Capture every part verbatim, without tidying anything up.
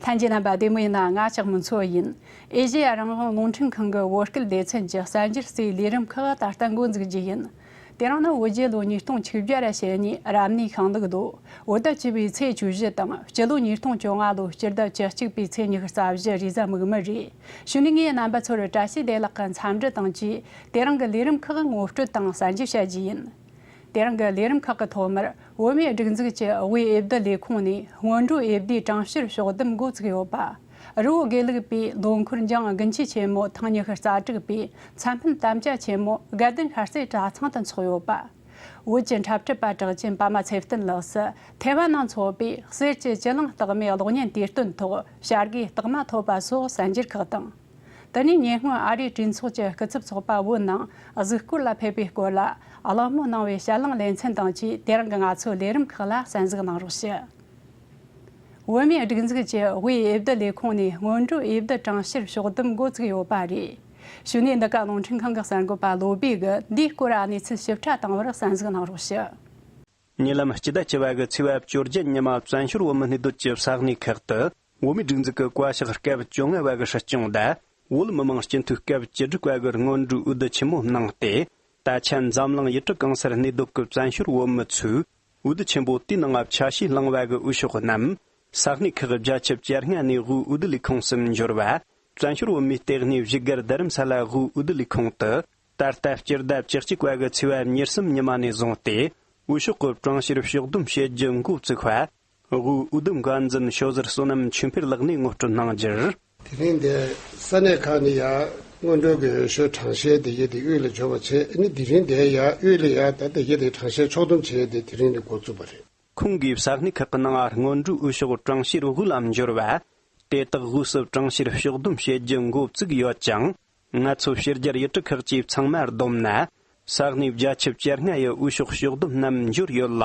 ལྷན་རྒྱས་རྣམ་པ་བདེ་མོ་ཡིན་ན། ང་ལྕགས་མོ་མཚོ་ཡིན། ཨེ་ཤེ་ཡ་རང་དབང་རླུང་འཕྲིན་ཁང་གི་བོད་སྐད་སྡེ་ཚན་གྱི་གསར་འགྱུར་གསའི་ལས་རིམ་ཁག་ད་ལྟ་འགོ་འཛུགས་རྒྱུ་ཡིན། དེ་རིང་ནི་བོད་རྒྱལ་ལོ་ཉིས་སྟོང་བཅུ་བརྒྱ་ར་ཞེ་གཉིས་རབ་གནས་ཤིང་ལུག་ཟློས། བོད་ཟླ་བཅུ་པའི་ཚེས་བཅུ་བཞི་དང་། སྤྱི་ལོ་ཉིས་སྟོང་བཅོ་ལྔ་ལོའི་སྤྱི་ཟླ་བཅུ་གཅིག་པའི་ཚེས་ཉི་ཤུ་རྩ་བཞི་རེས་གཟའ་མིག་དམར་རེད། གཞུག་ནས་ངས་རྣམ་པ་ཚོར་བཀྲ་ཤིས་བདེ་ལེགས་ཀྱི་འཚམས་འདྲི་དང་བཅས། དེ་རིང་གི་ལས་རིམ་ཁག་ངོ་སྤྲོད་དང་གསར་འགྱུར་བཤད་རྒྱུ་ཡིན། དེ་རིང་གི་ལས་རིམ་ཁག་གི་ཐོག་མར། བོད་མིའི་སྒྲིག་འཛུགས་ཀྱི་དབུས་འོས་བསྡུ་ལས་ཁུངས་ནས་སྔོན་འགྲོའི་འོས་བསྡུའི་གྲངས་བཤེར་ཕྱོགས་བསྡོམས་འགོ་བཙུགས་ཡོད་པ། རི་བོ་དགེ་ལུགས་པའི་ལོ་འཁོར་འཇང་དགུན་ཆོས་ཆེན་མོ་ཐེངས་ཉི་ཤུ་རྩ་དྲུག་པའི་མཚན་ཕུད་དམ་བཅའ་ཆེན་མོ་དགའ་ལྡན་ཤར་རྩེ་གྲྭ་ཚང་དུ་འཚོགས་ཡོད་པ། བོད་ཀྱི་འཁྲབ་ཁྲིད་པ་གྲགས་ཅན་པདྨ་ཚེ་བརྟན་ལགས་སུ་ཐེ་ཝན་ནང་འཚོགས་པའི་གསེར་གྱི་བཅུད་རླངས་རྟགས་མའི་གློག་བརྙན་དུས་སྟོན་ཐོག་བྱ་དགའི་རྟགས་མ་ཐོབ་པ་སོགས་གསར་འགྱུར་ཁག་དང་། དེ་ནས་ཉེ་སྔོན་ཨ་རིའི་གྲོས་ཚོགས་ཀྱི་སྐུ་ཚབ་ཚོགས་པ་བོད་ནང་གཟིགས་སྐོར་ལ་ཕེབས་པའི་སྐོར་ལ་གླེང་མོལ་གནང་བའི་དཔྱད་གླེང་ལེ་ཚན་དང་བཅས། དེ་རིང་གི་ང་ཚོའི་ལས་རིམ་ཁག་ལ་གསན་གཟིགས་གནང་རོགས་ཞུ། བོད་མིའི་སྒྲིག་འཛུགས་ཀྱི་དབུས་འོས་བསྡུ་ལས་ཁུངས་ནས་སྔོན་འགྲོའི་འོས་བསྡུ་གྲངས་བཤེར་ཕྱོགས་བསྡོམས་འགོ་བཙུགས་ཡོད་པ་རེད། གཞུག་ནས་འདི་ག་རླུང་འཕྲིན་ཁང་གི་གསར་འགོད་པ་བློ་བྷེ་གིས་འདིའི་སྐོར་གནས་ཚུལ་ཞིབ་ཕྲ་བཏང་བར་གསན་གཟིགས་གནང་རོགས་ཞུ། ཉེ་ལམ་སྤྱི་ཟླ་བཅུ་བ་གི་ཚེས་པ་བཅོ་བརྒྱད་ཉི་མ་བཙན་བྱོལ་བོད་མི་གནས་སྡོད་ཀྱི་ས་གནས་ཁག་ཏུ་བོད་མིའི་སྒྲིག་འཛུགས་ཀྱི་བཀའ་ཤག་སྐབས་བཅོ་ལྔ་བ་གི་སྲིད་སྐྱོང་དང་། བོད་མི་མང་སྤྱི་འཐུས་སྐབས་བཅུ་དྲུག་བ་གི་སྔོན་འགྲོའི་འོས་བསྡུ་ཆེན་མོ་གནང་སྟེ། ད་ཆ་འཛམ་གླིང་ཡུལ་གྲུ་གང་སར་གནས་སྡོད་ཀྱི་བཙན་བྱོལ་བོད་མི་ཚོས་འོས་བསྡུ་ཆེན་པོ་དེའི་ནང་ཆ་ཤས་བླངས་པ་གི་འོས་ཤོག་རྣམས་ས་གནས་ཁག་བརྒྱ་ཆ་བཅོ་ལྔ་ནས་དབུས་འོས་བསྡུ་ལས་ཁུངས་སུ་འབྱོར་བ། བཙན་བྱོལ་བོད་མིའི་ལྟེ་གནས་བཞུགས་སྒར་རྡ་རམ་ས་ལ་དབུས་འོས་བསྡུ་ལས་ཁུངས་དུ། ད་ལྟ་སྤྱི་ཟླ་བཅུ་གཅིག་བ་གི་ཚེས་པ་ཉེར་གསུམ་ཉི་མ་ནས་བཟུང་སྟེ། འོས་ཤོག་གི་གྲངས་བཤེར་ཕྱོགས་བསྡོམས་བྱེད་རྒྱུ་འགོ་བཙུགས་པ། དབུས་འོས་བསྡུ་འགན་འཛིན་ཤོ་ཟུར་བསོད་ནམས་ཆོས་འཕེལ་ལགས་ནས་ངོ་སྤྲོད་གནང་རྒྱུར། དེ་རིང་འདིར་ས་གནས་ཁག་ནས་ཡང་སྔོན་འགྲོ་གི་འོས་ཤོག་གྲངས་བཤེར་དེ་ཡི་དེ་དབུས་ལ་འབྱོར་བ་བྱས། ཨ་ནི་དེ་རིང་འདིར་ཡང་དབུས་ལ་ཡང་ད་ལྟ་ཡི་དེ་གྲངས་བཤེར་ཕྱོགས་བསྡོམས་བྱས་ཏེ་དེ་རིང་ནས་འགོ་བཙུགས་པ་རེད། ཁོང་གིས་ས་གནས་ཁག་གི་ནང་སྔོན་འགྲོའི་འོས་ཤོག་གྲངས་བཤེར་དབུས་ལ་འབྱོར་བ། དེ་དག་དབུས་སུ་གྲངས་བཤེར་ཕྱོགས་བསྡོམས་བྱེད་རྒྱུ་འགོ་བཙུགས་ཡོད་ཅིང་། ང་ཚོ་ཕྱི་རྒྱལ་ཡུལ་གྲུ་ཁག་ཅིག་ཚང་མ་བསྡོམས་ན། ས་གནས་བརྒྱ་ཆ་བཅོ་ལྔ་ཡི་འོས་ཤོག་ཕྱོགས་བསྡོམས་རྣམས་འབྱོར་ཡོད་ལ།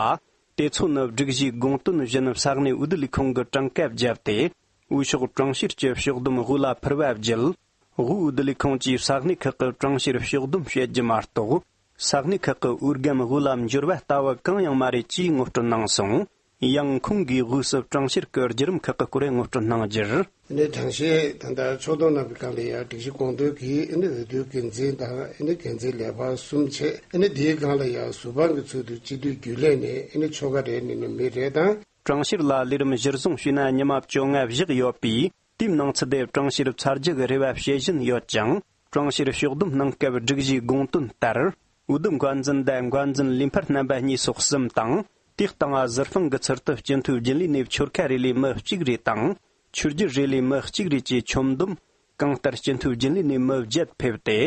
དེ་ཚོ་ནི་སྒྲིག་གཞིའི་དགོངས་དོན་བཞིན་ས་གནས་འོས་བསྡུ་ལས་ཁུངས་ཀྱི་གྲངས་ཀ་བརྒྱབ་སྟེ། འོས་ཤོག་གྲངས་བཤེར་གྱི་ཕྱོགས་བསྡོམས་དབུས་ལ་འཕུར་བ་བརྒྱུད། དབུས་འོས་བསྡུ་ལས་ཁུངས་ཀྱིས་ས་གནས་ཁག་གི་གྲངས་བཤེར་ཕྱོགས་བསྡོམས་བྱེད་རྒྱུ་མ་གཏོགས། ས་གནས་ཁག་གི་འོས་སྒམ་དབུས་ལ་འབྱོར་བ་ལྟ་བུ་གང་ཡང་མ་རེད་ཅེས་ངོ་སྤྲོད་གནང་སོང་། ཡང་ཁོང་གིས་དབུས་སུ་གྲངས་བཤེར་གྱི་བརྒྱུད་རིམ་ཁག་གི་སྐོར་ངོ་སྤྲོད་གནང་རྒྱུར། ཨ་ནི་གྲངས་བཤེར་ད་ལྟ་ཕྱོགས་བསྡོམས་གནང་བའི་སྒང་ལ་ཡང་སྒྲིག་གཞི་དགོངས་དོན་གྱིས་ཨ་ནི་འོས་བསྡུའི་འགན་འཛིན་དང་ཨ་ནི་འགན་འཛིན་ལས་འཕར་གསུམ་བྱས། ཨ་ནི་དེའི་སྒང་ལ་ཡང་ཟུར་དཔང་གི་ཚུལ་དུ་སྤྱི་འཐུས་རྒྱུན་ལས་ནས་ཨ་ནི་ཆོལ་ཁ་རེ་ནས་ནི་མི་རེ་དང་། གྲངས་བཤེར་ལ་ལས་རིམ་གཞིར་བཟུང་བྱས་ན་ཉི་མ་བཅོ་ལྔ་བཞག་ཡོད་པས། དེའི་ནང་ཚུད་དེ་གྲངས་བཤེར་ཚར་རྒྱུ་གི་རེ་བ་བྱེད་བཞིན་ཡོད་ཅིང་། གྲངས་བཤེར་ཕྱོགས་བསྡོམས་གནང་སྐབས་སྒྲིག་གཞིའི་དགོངས་དོན་ལྟར། འོས་བསྡུ་འགན་འཛིན་དང་འགན་འཛིན་ལས་འཕར་རྣམ་པ་གཉིས་སོགས་གསུམ་དང་། དེའི་སྟེང་ཟུར་དཔང་གི་ཚུལ་དུ་སྤྱི་འཐུས་རྒྱུན་ལས་ནས་ཆོལ་ཁ་རེ་ལས་མི་གཅིག་རེ་དང་། ཆོས་བརྒྱུད་རེ་ལས་མི་གཅིག་རེ་བཅས་ཁྱོན་བསྡོམས། གང་ལྟར་སྤྱི་འཐུས་རྒྱུན་ལས་ནས་མི་བརྒྱད་ཕེབས་ཏེ།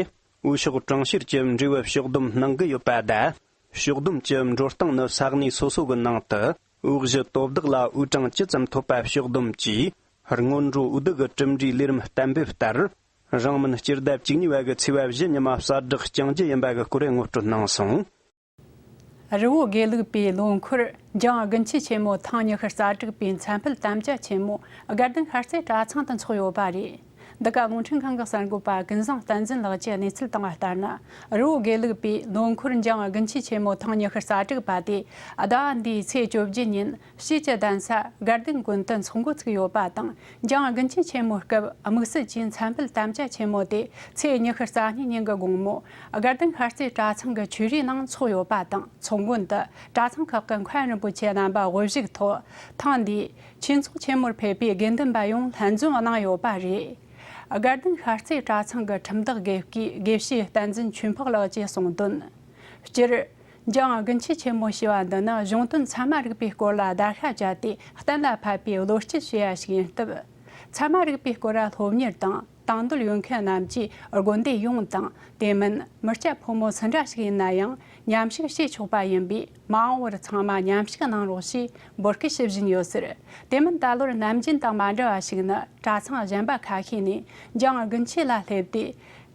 འོས་ཤོག་གྲངས་བཤེར་གྱི་འབྲས་བུ་ཕྱོགས་བསྡོམས་གནང་གི་ཡོད་པ་དང་། ཕྱོགས་བསྡོམས་ཀྱི་འགྲོ་སྟངས་ནི་ས་གནས་སོ་སོ་གི་ནང་དུ། འོས་གཞི་དོ་བདག་ལ་འོས་གྲངས་ཇི་ཙམ་ཐོབ་པ་ཕྱོགས་བསྡོམས་ཀྱིས། སྔོན་འགྲོ་འོས་བསྡུ་གི་གྲུབ་འབྲས་ལས་རིམ་གཏན་འབེབས་ལྟར། རིང་མིན་སྤྱི་ཟླ་བཅུ་གཉིས་པ་གི་ཚེས་པ་བཞི་ཉི་མ་གསལ་བསྒྲགས་བསྐྱང་རྒྱུ་ཡིན་པ་གི་སྐོར་ངོ་སྤྲོད་གནང་སོང་། རི་བོ་དགེ་ལུགས་པའི་ལོ་འཁོར་འཇང་དགུན་ཆོས་ཆེན་མོ་ཐེངས་ཉི་ཤུ་རྩ་དྲུག་པའི་མཚན་ཕུད་དམ་བཅའ་ཆེན་མོ་དགའ་ལྡན་ཤར་རྩེ་གྲྭ་ཚང་དུ་འཚོགས་ཡོད་པ་རེད། འདི་ག་རླུང་འཕྲིན་ཁང་གི་གསར་འགོད་པ་ཀུན་བཟང་བསྟན་འཛིན་ལགས་ཀྱིས་གནས་ཚུལ་བཏང་བ་ལྟར་ན། རི་བོ་དགེ་ལུགས་པའི་ལོ་འཁོར་འཇང་དགུན་ཆོས་ཆེན་མོ་ཐེངས་ཉི་ཤུ་རྩ་དྲུག་པ་དེ་ཟླ་བ་འདིའི་ཚེས་བཅོ་བརྒྱད་ཉིན། ཕྱིས་ཀྱི་གདན་ས་དགའ་ལྡན་དགོན་དུ་འཚོགས་འགོ་ཚུགས་ཡོད་པ་དང་། འཇང་དགུན་ཆོས་ཆེན་མོའི་སྐབས་དམིགས་བསལ་གྱིས་མཚན་ཕུད་དམ་བཅའ་ཆེན་མོ་དེ་ཚེས་ཉི་ཤུ་རྩ་གཉིས་ཉིན་གྱི་དགོང་མོ་དགའ་ལྡན་ཤར་རྩེ་གྲྭ་ཚང་གི་ཆོས་རའི་ནང་འཚོགས་ཡོད་པ་དང་། ཚོགས་མགོན་དུ་གྲྭ་ཚང་ཁག་གི་མཁན་རིན་པོ་ཆེ་རྣམ་པ་དབུ་བཞུགས་ཐོག་ཐེངས་འདིའི་ཆོས་ཚོགས་ཆེན་མོར་ཕེབས་པའི་དགེ་འདུན་པ་ཡོངས་ལྷན་འཛོམས་གནང་ཡོད་པ་རེད། དགའ་ལྡན་ཤར་རྩེ་གྲྭ་ཚང་གི་ཁྲིམས་བདག་དགེ་བཤེས་དགེ་བཤེས་བསྟན་འཛིན་ཆོས་འཕགས་ལགས་ཀྱིས་གསུངས་དོན། སྤྱིར། འཇང་དགུན་ཆོས་ཆེན་མོ་ཞེས་པ་འདི་ནི་གཞུང་དོན་ཚད་མ་རིག་པའི་སྐོར་ལ་བརྡར་ཤ་བཅད་དེ་གཏན་ལ་ཕབ་པའི་བློ་སྐྱེད་བྱེད་ཡ་ཞིག་ཡིན་སྟབས། ཚད་མ་རིག་པའི་སྐོར་ལ་སློབ་གཉེར་དང་དང་འདོད་ཡོད་མཁན་རྣམས་ཀྱིས་དགོན་སྡེ་ཡོངས་དང་དེ་མིན་མི་སྐྱ་ཕོ་མོ་སུ་འདྲ་ཞིག་ཡིན་ན་ཡང་མཉམ་ཞུགས་བྱེད་ཆོག་པ་ཡིན་པས། མ་འོངས་པར་ཚང་མ་མཉམ་ཞུགས་གནང་རོགས་ཞེས་འབོད་སྐུལ་ཞུ་བཞིན་ཡོད་ཟེར། དེ་མིན་ད་ལོར་ནམ་རྒྱུན་དང་མ་འདྲ་བ་ཞིག་ནི། གྲྭ་ཚང་གཞན་པ་ཁ་ཤས་ནས་འཇང་དགུན་ཆོས་ལ་སླེབས་ཏེ།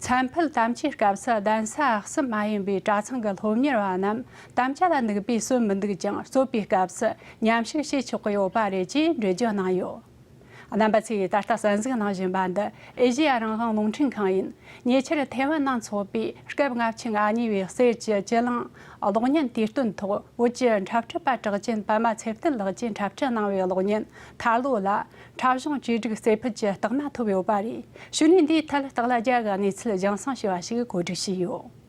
མཚན་ཕུད་དམ་བཅའི་སྐབས་སུ་གདན་ས་གསུམ་མ་ཡིན་པའི་གྲྭ་ཚང་གི་སློབ་གཉེར་བ་རྣམས་དམ་བཅའ་ལ་འདུག་པས་སྲོལ་མི་འདུག་ཅིང་། རྩོད་པའི་སྐབས་སུ་མཉམ་ཞུགས་བྱེད་ཆོག་གི་ཡོད་པ་རེད་ཅེས་འགྲེལ་བརྗོད་གནང་ཡོད། རྣམ་པ་ཚོས་ད་ལྟ་གསན་གཟིགས་གནང་བཞིན་པ་འདི་ཨེ་ཤེ་ཡ་རང་དབང་རླུང་འཕྲིན་ཁང་ཡིན། ཉེ་ཆར་ཐེ་ཝན་ནང་འཚོགས་པའི་སྐབས་ལྔ་བཅུ་ང་གཉིས་པའི་གསེར་གྱི་བཅུད་རླངས་གློག་བརྙན་དུས་སྟོན་ཐོག་བོད་ཀྱི་འཁྲབ་ཁྲིད་པ་གྲགས་ཅན་པད་མ་ཚེ་བརྟན་ལགས་ཀྱིས་འཁྲབ་ཁྲིད་གནང་བའི་གློག་བརྙན་ཐར་ལོ་ལ་འཁྲབ་གཞུང་བཅོས་སྒྲིག་རྩེ་ཕུད་ཀྱི་རྟགས་མ་ཐོབ་ཡོད་པ་རེད། གཞུག་ནས་འདིའི་ཐད་སྟག་ལྷ་རྒྱལ་གྱི་གནས་ཚུལ་རྒྱང་སྲིང་ཞུ་བ་ཞིག་གོ་སྒྲིག་བྱས་ཡོད།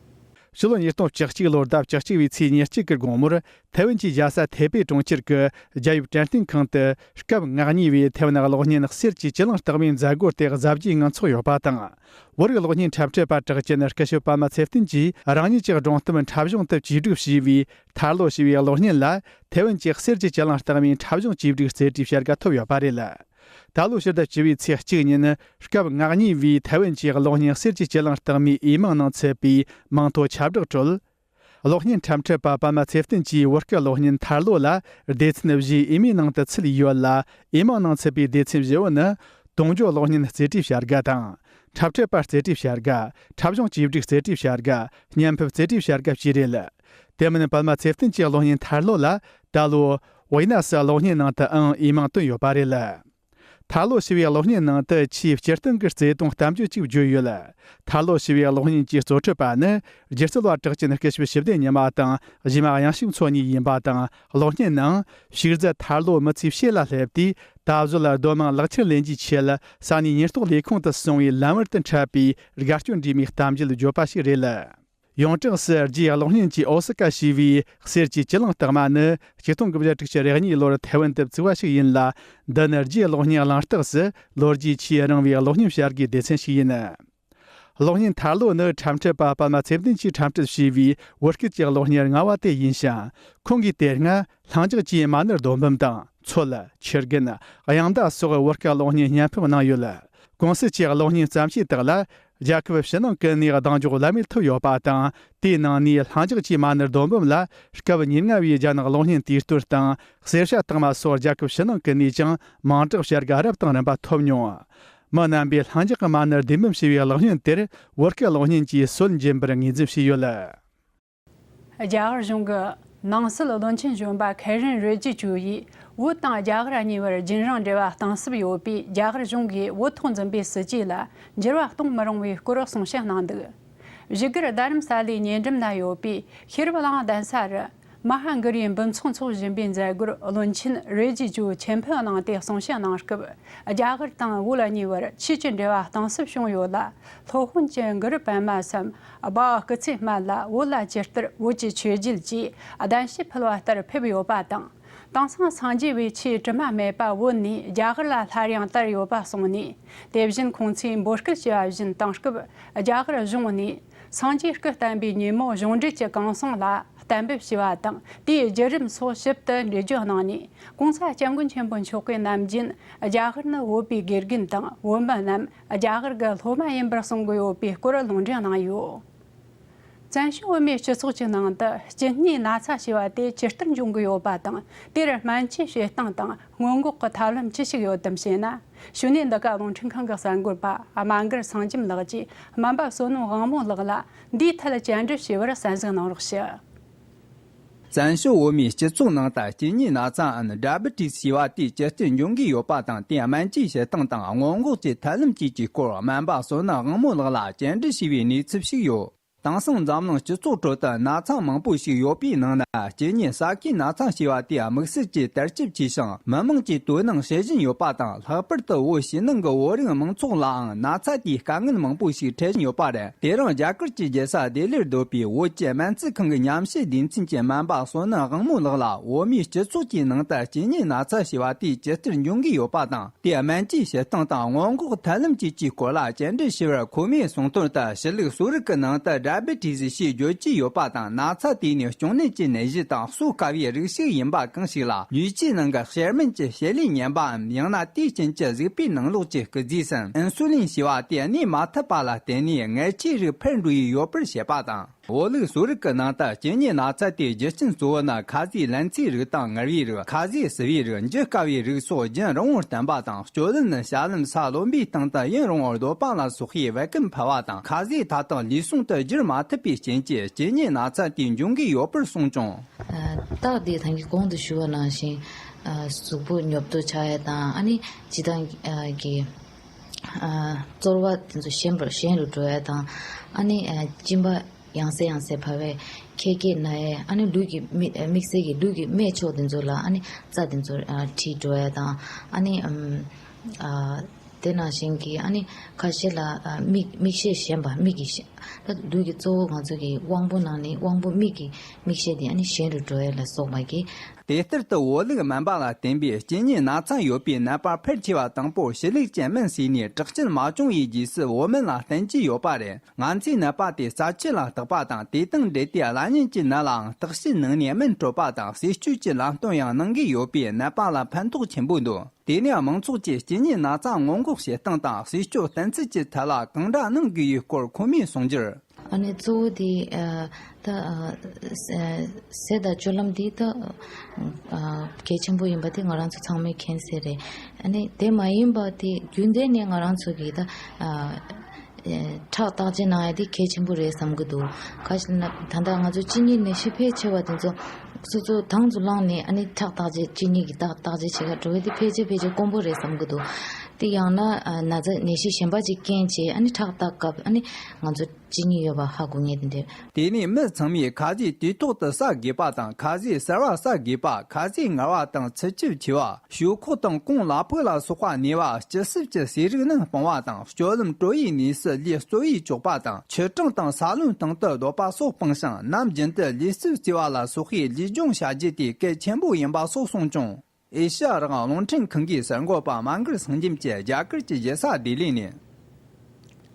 ཕྱི་ལོ་ཉིས་སྟོང་བཅུ་གཅིག་ལོར་ཟླ་བཅུ་གཅིག་པའི་ཚེས་ཉེར་གཅིག་གི་དགོང་མོར་ཐེ་ཝན་གྱི་རྒྱལ་ས་ཐེ་པེ་གྲོང་ཁྱེར་གྱི་རྒྱལ་ཡོངས་དྲན་རྟེན་ཁང་དུ་སྐབས་ལྔ་གཉིས་པའི་ཐེ་ཝན་གློག་བརྙན་གསེར་གྱི་བཅུད་རླངས་རྟགས་མའི་མཛད་སྒོ་དེ་གཟབ་རྒྱས་ངང་འཚོགས་ཡོད་པ་དང་། བོད་རིགས་གློག་བརྙན་འཁྲབ་ཁྲིད་པ་གྲགས་ཅན་སྐུ་ཞབས་པད་མ་ཚེ་བརྟན་གྱིས་རང་ཉིད་ཀྱི་སྒྲུང་གཏམ་འཁྲབ་གཞུང་དུ་བཅོས་སྒྲིག་བྱས་པའི་ཐར་ལོ་ཞེས་པའི་གློག་བརྙན་ལ་ཐེ་ཝན་གྱི་གསེར་གྱི་བཅུད་རླངས་རྟགས་མའི་འཁྲབ་གཞུང་བཅོས་སྒྲིག་རྩེ་གྲས་བྱ་དགའ་ཐོབ་ཡོད་པ་རེད། ད་ལོ་ཕྱི་ཟླ་བཅུ་པའི་ཚེས་གཅིག་ཉིན་སྐབས་ལྔ་གཉིས་པའི་ཐེ་ཝན་གྱི་གློག་བརྙན་གསེར་གྱི་བཅུད་རླངས་རྟགས་མའི་འོས་མིང་ནང་ཚུད་པའི་མིང་ཐོ་ཁྱབ་བསྒྲགས་ཁྲོད། གློག་བརྙན་འཁྲབ་ཁྲིད་པ་པད་མ་ཚེ་བརྟན་གྱིས་བོད་སྐད་གློག་བརྙན་ཐར་ལོ་ལ་སྡེ་ཚན་བཞིའི་འོས་མིའི་ནང་དུ་ཚུད་ཡོད་ལ། འོས་མིང་ནང་ཚུད་པའི་སྡེ་ཚན་བཞི་བོ་ནི། དུང་སྦྱོར་གློག་བརྙན་རྩེ་གྲས་བྱ་དགའ་དང་། འཁྲབ་ཁྲིད་པ་རྩེ་གྲས་བྱ་དགའ། འཁྲབ་གཞུང་བཅོས་སྒྲིག་རྩེ་གྲས་བྱ་དགའ། བརྙན་ཕབ་རྩེ་གྲས་བྱ་དགའ་བཅས་རེད། དེ་མིན་པད་མ་ཚེ་བརྟན་གྱི་གློག་བརྙན་ཐར་ལོ་ལ་ད་ལོ་ཝི་ནས་གློག་བརྙན་ནང་དུའང་འོས་མིང་བཏོན་ཡོད་པ་རེད། ཐར་ལོ་ཞེས་པའི་གློག་བརྙན་ནང་དུ་ཆེས་སྤྱིར་བཏང་གི་བརྩེ་དུང་གཏམ་བརྗོད་ཅིག་བརྗོད་ཡོད། ཐར་ལོ་ཞེས་པའི་གློག་བརྙན་གྱི་གཙོ་ཁྲིད་པ་ནི་སྒྱུ་རྩལ་བ་གྲགས་ཅན་སྐུ་ཞབས་ཞི་བདེ་ཉི་མ་དང་གཞས་མ་དབྱངས་ཞབས་མཚོ་གཉིས་ཡིན་པ་དང་། གློག་བརྙན་ནང་ཕྱུགས་རྫི་ཐར་ལོ་མི་ཚེའི་ཕྱེད་ལ་སླེབས་དུས། ད་གཟོད་སྡོད་དམངས་ལག་ཁྱེར་ལེན་རྒྱུའི་ཆེད་ས་གནས་ཉེན་རྟོག་ལས་ཁུངས་དུ་སོང་བའི་ལམ་བར་དུ་འཁྲབ་པའི་དགའ་སྐྱོ་འདྲེས་མའི་གཏམ་རྒྱུད་བརྗོད་པ་ཞིག་རེད། ཡོངས་གྲགས་སུ་རྒྱའི་གློག་བརྙན་གྱི་ཨོ་སི་ཀ་ཞེས་པའི་གསེར་གྱི་བཅུད་རླངས་རྟགས་མ་ནི་ཆིག་སྟོང་དགུ་བརྒྱ་དྲུག་ཅུ་རེ་གཉིས་ལོར་ཐེ་ཝན་དུ་བཙུགས་པ་ཞིག་ཡིན་ལ། འདི་ནི་རྒྱའི་གློག་བརྙན་གླེང་སྟེགས་སུ་ལོ་རྒྱུས་ཆེས་རིང་བའི་གློག་བརྙན་བྱ་དགའི་སྡེ་ཚན་ཞིག་ཡིན། གློག་བརྙན་ཐར་ལོ་ནི་འཁྲབ་ཁྲིད་པ་པད་མ་ཚེ་བརྟན་གྱིས་འཁྲབ་ཁྲིད་བྱས་པའི་བོད་སྐད་ཀྱི་གློག་བརྙན་ལྔ་བ་དེ་ཡིན་ཞིང་། ཁོང་གིས་དེ་སྔ་ལྷིང་འཇགས་ཀྱི་མ་ཎི་རྡོ་འབུམ་དང་། མཚོལ། ཆུ་རྒན། དབྱངས་མདའ་སོགས་བོད་སྐད་གློག་བརྙན་བརྙན་ཕབ་གནང་ཡོད། གོང་གསལ་གྱི་གློག་བརྙན་བརྩམས་ཆོས་དག་ལ་རྒྱལ་ཁབ་ཕྱི་ནང་ཀུན་ནས་གདེང་འཇོག་བླ་མེད་ཐོབ་ཡོད་པ་དང་། དེའི་ནང་ནས་ལྷིང་འཇགས་ཀྱི་མ་ཎི་རྡོ་འབུམ་ལ་སྐབས་ཉེར་ལྔ་བའི་རྒྱ་ནག་གློག་བརྙན་དུས་སྟོན་དང་། གསེར་བྱ་རྟགས་མ་སོགས་རྒྱལ་ཁབ་ཕྱི་ནང་ཀུན་ནས་ཀྱང་མིང་གྲགས་བྱ་དགའ་རབ་དང་རིམ་པ་ཐོབ་མྱོང་། མི་རྣམ་པས་ལྷིང་འཇགས་ཀྱི་མ་ཎི་ལྡེམ་འབུམ་ཞེས་པའི་གློག་བརྙན་དེར་བོད་སྐད་གློག་བརྙན་གྱིས་སྲོལ་འབྱིན་པར་ངོས་འཛིན་བྱས་ཡོད། རྒྱ་གར་གཞུང་གི་ནང་སྲིད་བློན་ཆེན་གཞོན་པ་ཁེ་རན་རི་ཇི་ཇུ་ཡིས་བོད་དང་རྒྱ་གར་གཉིས་བར་རྒྱུན་རིང་འབྲེལ་བ་གཏིང་ཟབ་ཡོད་པས། རྒྱ་གར་གཞུང་གིས་བོད་ཐོག་འཛིན་པའི་སྲིད་ཇུས་ལ་འགྱུར་བ་གཏོང་མི་རུང་བའི་སྐོར་གསུང་བཤད་གནང་འདུག་བཞུགས་སྒར་རྡ་རམ་ས་ལའི་ཉེ་འགྲམ་ན་ཡོད་པའི་ཤེས་རབ་གླིང་གདན་ས་རུ། མ་ཧཱ་གུ་རུའི་འབུམ་ཚོགས་འཚོགས་བཞིན་པའི་མཛད་སྒོར་བློན་ཆེན་རི་ཇི་ཇུ་ཆེད་ཕེབས་གནང་སྟེ་གསུང་བཤད་གནང་སྐབས། རྒྱ་གར་དང་བོད་གཉིས་བར་ཆོས་ཀྱི་འབྲེལ་བ་གཏིང་ཟབ་བྱུང་ཡོད་ལ། སློབ་དཔོན་གྱི་གུ་རུ་པདྨ་སམ་བྷ་བ་སྐུ་ཚེ་སྨད་ལ་བོད་ལ་ཇི་ལྟར་བོད་ཀྱི་ཆོས་བརྒྱུད་ཀྱི་གདན་ཞུ་ཕུལ་བ་ལྟར་ཕེབས་ཡོད་པ་དང་། དེང་སང་སངས་རྒྱས་པའི་ཆོས་དྲི་མ་མེད་པ་བོད་ནས་རྒྱ་གར་ལ་སླར་ཡང་དར་ཡོད་པ་གསུངས་ནས། དེ་བཞིན་ཁོང་ཚོས་འབོད་སྐུལ་བྱས་པ་བཞིན་དེང་སྐབས་རྒྱ་གར་གཞུང་ནས་སངས་རྒྱས་སྐུ་བསྟན་པའི་ཉིན་མོ་གཞུང་འབྲེལ་གྱི་གུང་སེང་ལ་གཏན་འབེབས་བྱས་པ་དང་། དེའི་བརྒྱུད་རིམ་སོགས་ཞིབ་ཏུ་འགྲེལ་བརྗོད་གནང་ནས། གོང་ས་སྐྱབས་མགོན་ཆེན་པོ་མཆོག་གིས་ནམ་རྒྱུན་རྒྱ་གར་ནི་བོད་པའི་དགེ་རྒན་དང་། བོད་མི་རྣམས་རྒྱ་གར་གྱི་སློབ་མ་ཡིན་པར་གསུང་གི་ཡོད་པའི་སྐོར་ལུང་འདྲེན་གནང་ཡོད། བཙན་བྱོལ་བོད་མིའི་སྤྱི་ཚོགས་ཀྱི་ནང་དུ་སྐྱེ་གཉིས་ན་ཚ་ཞེས་པ་དེ་ཇི་ལྟར་འབྱུང་གི་ཡོད་པ་དང་། དེར་སྨན་བཅོས་བྱེད་སྟངས་དང་སྔོན་འགོག་གི་ཐབས་ལམ་ཅི་ཞིག་ཡོད་དམ་ཞེ་ན། གཞུག་ནས་འདི་ག་རླུང་འཕྲིན་ཁང་གི་གསར་འགོད་པ་རྨ་མགར་ཚང་འཇམ་ལགས་ཀྱིས་སྨན་པ་བསོད་ནམས་དབང་མོ་ལགས་ལ་འདིའི་ཐད་བཅར་འདྲི་བྱས་པར་གསན་གཟིགས་གནང་རོགས་ཞུ། བཙན་བྱོལ་བོད་མིའི་སྤྱི་ཚོགས་ནང་དུ་སྐྱེ་གཉིས་ན་ཚའམ་ཌའི་བི་ཊི་སི་ཞེས་པ་དེ་ཇི་ལྟར་འབྱུང་གི་ཡོད་པ་དང་། དེ་སྨན་བཅོས་བྱེད་སྟངས་དང་སྔོན་འགོག་གི་ཐབས་ལམ་བཅས་ཀྱི་སྐོར་སྨན་པ་བསོད་ནམས་དབང་མོ་ལགས་ལ་བཅར་འདྲི་བྱས་པའི་གནས་ཚུལ་ཞིག་ཡོད། དེང་སང་འཛམ་གླིང་སྤྱི་ཚོགས་ཁྲོད་དུ་ན་ཚ་མང་པོ་ཞིག་ཡོད་པའི་ནང་ན། སྐྱེ་གཉིས་ས་ཁའི་ན་ཚ་ཞེས་པ་དེ་དམིགས་བསལ་གྱིས་དར་ཁྱབ་ཆེ་ཞིང་། མི་མང་གིས་དོ་སྣང་བྱེད་བཞིན་ཡོད་པ་དང་། ལྷག་པར་དུ་བོད་ཕྱི་ནང་གི་བོད་རིགས་མང་ཚོགས་ལའང་ན་ཚ་དེའི་དཀའ་ངལ་མང་པོ་ཞིག་འཕྲད་བཞིན་ཡོད་པ་རེད། དེ་རིང་རྒྱ་གར་གྱི་རྒྱལ་ས་ལྡི་ལིར་སྡོད་པའི་བོད་ཀྱི་སྨན་རྩིས་ཁང་གི་ཉམས་ཞིབ་སྡེ་ཚན་གྱི་སྨན་པ་བསོད་ནམས་དབང་མོ་ལགས་ལ་བོད་མིའི་སྤྱི་ཚོགས་ཀྱི་ནང་དུ་སྐྱེ་གཉིས་ན་ཚ་ཞེས་པ་དེ་ཇི་ལྟར་འབྱུང་གི་ཡོད་པ་དང་། དེ་སྨན་བཅོས་བྱེད་སྟངས་དང་སྔོན་འགོག་ཐབས་ལམ་བཅས་ཀྱི་སྐོར་ལ་བཅར་འདྲི་ཞུས་པར། ཁོ་མོས་གསུངས་དོན་དུ། ཕྱི་ལུགས་གསོ་རིག་གི་ནང་དུ་ཌའི་བི་ཊི་སི་ཞེས་བརྗོད་ཀྱི་ཡོད་པ་དང་། ན་ཚ་དེ་ནི་གཅོང་ནད་ཀྱི་ནད་གཞི་དང་གསོ་དཀའ་བའི་རིགས་ཤིག་ཡིན་པ་གང་ཞིག་ལ། ལུས་ཀྱི་ནང་གི་གཤེར་རྨེན་གྱི་བྱེད་ལས་ཉམས་པའམ། ཡང་ན་དེའི་རྐྱེན་གྱིས་གཟུགས་པོའི་ནང་ལོགས་ཀྱི་སྐུལ་རྫས་སམ་ཨིན་སུ་ལིན་ཞེས་པ་དེ་གནས་མ་ཐུབ་པ་ལ་བརྟེན་ནས། མངལ་ཆེའི་རིགས་འཕེལ་འགྲོ་ཡི་ཡོད་པར་བཤད་པ་དང་། བོད་ལུགས་གསོ་རིག་གི་ནང་དུ་སྐྱེ་གཉིས་ན་ཚ་དེའི་རྒྱུ་རྐྱེན་གཙོ་བོ་ནི། ཁ་ཟས་ལན་ཚྭའི་རིགས་དང་ངར་བའི་རིགས། ཁ་ཟས་བསིལ་བའི་རིགས། འཇུ་དཀའ་བའི་རིགས་སོགས་རྒྱུན་རིང་བོར་བསྟེན་པ་དང་། སྤྱོད་ལམ་ནི་ཞབས་ལྷམ་ས་རློན་པའི་སྟེང་དུ་ཡུན་རིང་བོར་སྡོད་པ་ལ་སོགས་པའི་བད་ཀན་འཕེལ་བ་དང་། ཁ་ཟས་ཐ་དག་ལུས་ཟུངས་དུ་བསྒྱུར་མ་ཐུབ་པའི་རྐྱེན་གྱིས་སྐྱེ་གཉིས་ན་ཚ་དེ་འབྱུང་གི་ཡོད་པར་གསུངས་ཀྱང་། སྟག་སྡེ་ཐང་གིས་གོང་དུ་ཞུས་པ་ནང་བཞིན། གཟུགས་པོ་ཉོབ་ཏོ་ཆགས་ཡ་དང་། ཨ་ནི་སྤྱིར་བཏང་གི་ཚོར་བ་དེ་ཚོ་ཞན་པར་ཞན་རུ་འགྲོ་ཡ་དང་། ཨ་ནི་གཅིན་པ་ཡང་སེ་ཡང་སེ་བབས་པའི་ཁལ་སྐྱེས་ན་ཡས། ཨ་ནི་ལུས་ཀྱི་དམིགས་བསལ་གྱི་ལུས་ཀྱི་སྨད་ཕྱོགས་དེ་ཚོ་ལ་ཨ་ནི་རྩ་དེ་ཚོ་བྲིས་འགྲོ་ཡ་དང་། ཨ་ནི་དེ་ནང་བཞིན་གྱི་ཨ་ནི་ཁ་ཤས་ལ་མིག་མིག་ཤེལ་ཞན་པ། མིག་གི་ཤེ་ད་ལུས་ཀྱི་གཙོ་བོ་ང་ཚོ་གི་དབང་པོ་ནང་ནས་དབང་པོ་མིག་གི་མིག་ཤེལ་དེ་ཨ་ནི་ཞན་རུ་འགྲོ་ཡ་ལ་སོགས་པ་གི། དེ་ལྟར་དུ་བོད་ལུགས་སྨན་པ་ལ་བརྟེན་པའི་གཅིན་སྙི་ན་ཚ་ཡོད་པའི་ནད་པ་ཕལ་ཆེ་བ་དང་པོ་ཕྱི་ལུགས་ཀྱི་སྨན་ཟོས་ནས་དྲག་སྐྱེད་མ་བྱུང་བའི་རྗེས་སུ་བོད་སྨན་ལ་བརྟེན་གྱི་ཡོད་པ་རེད། ང་ཚོས་ནད་པ་དེ་རྩ་ཆུ་ལ་བརྟག་པ་དང་། དེ་དང་འབྲེལ་ཏེ་གླ་རྙིང་གི་ནད་ལའང་བརྟག་དཔྱད་གནང་ནས་སྨན་སྤྲོད་པ་དང་། ཟས་སྤྱོད་ཀྱི་ལམ་སྟོན་ཡང་གནང་གི་ཡོད་པས་ནད་པ་ལ་ཕན་ཐོགས་ཆེན་པོ་འདུག་དེ་ནས་མང་ཚོགས་ཀྱིས་གཅིན་སྙི་ན་ཚ་སྔོན་འགོག་བྱེད་སྟངས་དང་ཟས་སྤྱོད་བསྟེན་ཚུལ་གྱི་ཐད་ལ་གང་འདྲ་གནང་དགོས་ཡོད་སྐོར་ཁོ་མོས་གསུངས་རྒྱུར། ཨ་ནི་གཙོ་བོ་དེ་ཨ་ད་ཨ་ཟས་དང་སྤྱོད་ལམ་དེ་ད་ཨ་གལ་ཆེན་པོ་ཡིན་པ་དེ་ང་རང་ཚོ་ཚང་མས་མཁྱེན་གསལ་རེད། ཨ་ནི་དེ་མ་ཡིན་པ་དེ་རྒྱུན་ལྡན་ནས་ང་རང་ཚོ་གི་ད་ཨ་ཨེ་ཁྲག་བརྟག་དཔྱད་གནང་ཡ་དེ་གལ་ཆེན་པོ་རེད་བསམ་གི་འདུག་ག་ཞིག་ན་ད་ལྟ་ང་ཚོ་གཅིན་སྙི་ནད་གཞི་ཕལ་ཆེ་བ་དེ་ཚོ་སོ་སོ་དང་དུ་བླངས་ནས་ཨ་ནི་ཁྲག་བརྟག་དཔྱད། གཅིན་སྙི་གི་བརྟག་བརྟག་དཔྱད་བྱེད་ག་འགྲོ་བའི་དེ་ཕལ་ཆེར་ཕལ་ཆེར་དཀོན་པོ་རེད་བསམ་གི་འདུག་དེ་ཡང་ན་ཨ་ན་ཚ་ནད་གཞི་གཞན་པ་ཅིག་རྐྱེན་བྱས་ཨ་ནི་ཁྲག་བརྟག་སྐབས་ཨ་ནི་ང་ཚོ་གཅིན་སྙི་ཡོད་པ་ཧ་གོ་ངེས་དེ་འདྲ། དེ་ནས་མི་ཚང་མས་ཁ་ཟས་དུས་ཐོག་ཏུ་ཟ་དགོས་པ་དང་། ཁ་ཟས་གསར་བ་ཟ་དགོས་པ། ཁ་ཟས་ངར་བ་དང་ཚི་ཆུ་ཆེ་བ། ཞོག་ཁོག་དང་རྐང་ལག་པོ་ལ་སོགས་པ་ན་བ། སྐྱི་སྲབ་ཀྱི་ཟས་རིགས་རྣམས་སྤང་བ་དང་། སྤྱོད་ལམ་དྲོ་བའི་གནས་སུ་ལས་གཙོ་བོས་གཅོག་པ་དང་། ཆུ་གྲང་དང་ས་རླུང་སྟེང་དུ་སྡོད་པ་སོགས་སྤངས་ཤིང་། ནམ་རྒྱུན་དུ་ལུས་རྩལ་རྩེ་བ་ལ་སོགས་པའི་ལུས་སྦྱོང་བྱ་རྒྱུ་དེ་གལ་ཆེན་པོ་ཡིན་པ་སོགས་གསུངས་བྱུང་། ཨེ་ཤ་ཡ་རང་དབང་རླུང་འཕྲིན་ཁང་གི་གསར་འགོད་པ་མ་གར་སངས་རྒྱམ་གྱིས་རྒྱ་གར་གྱི་རྒྱལ་ས་ལྡི་ལི་ནས།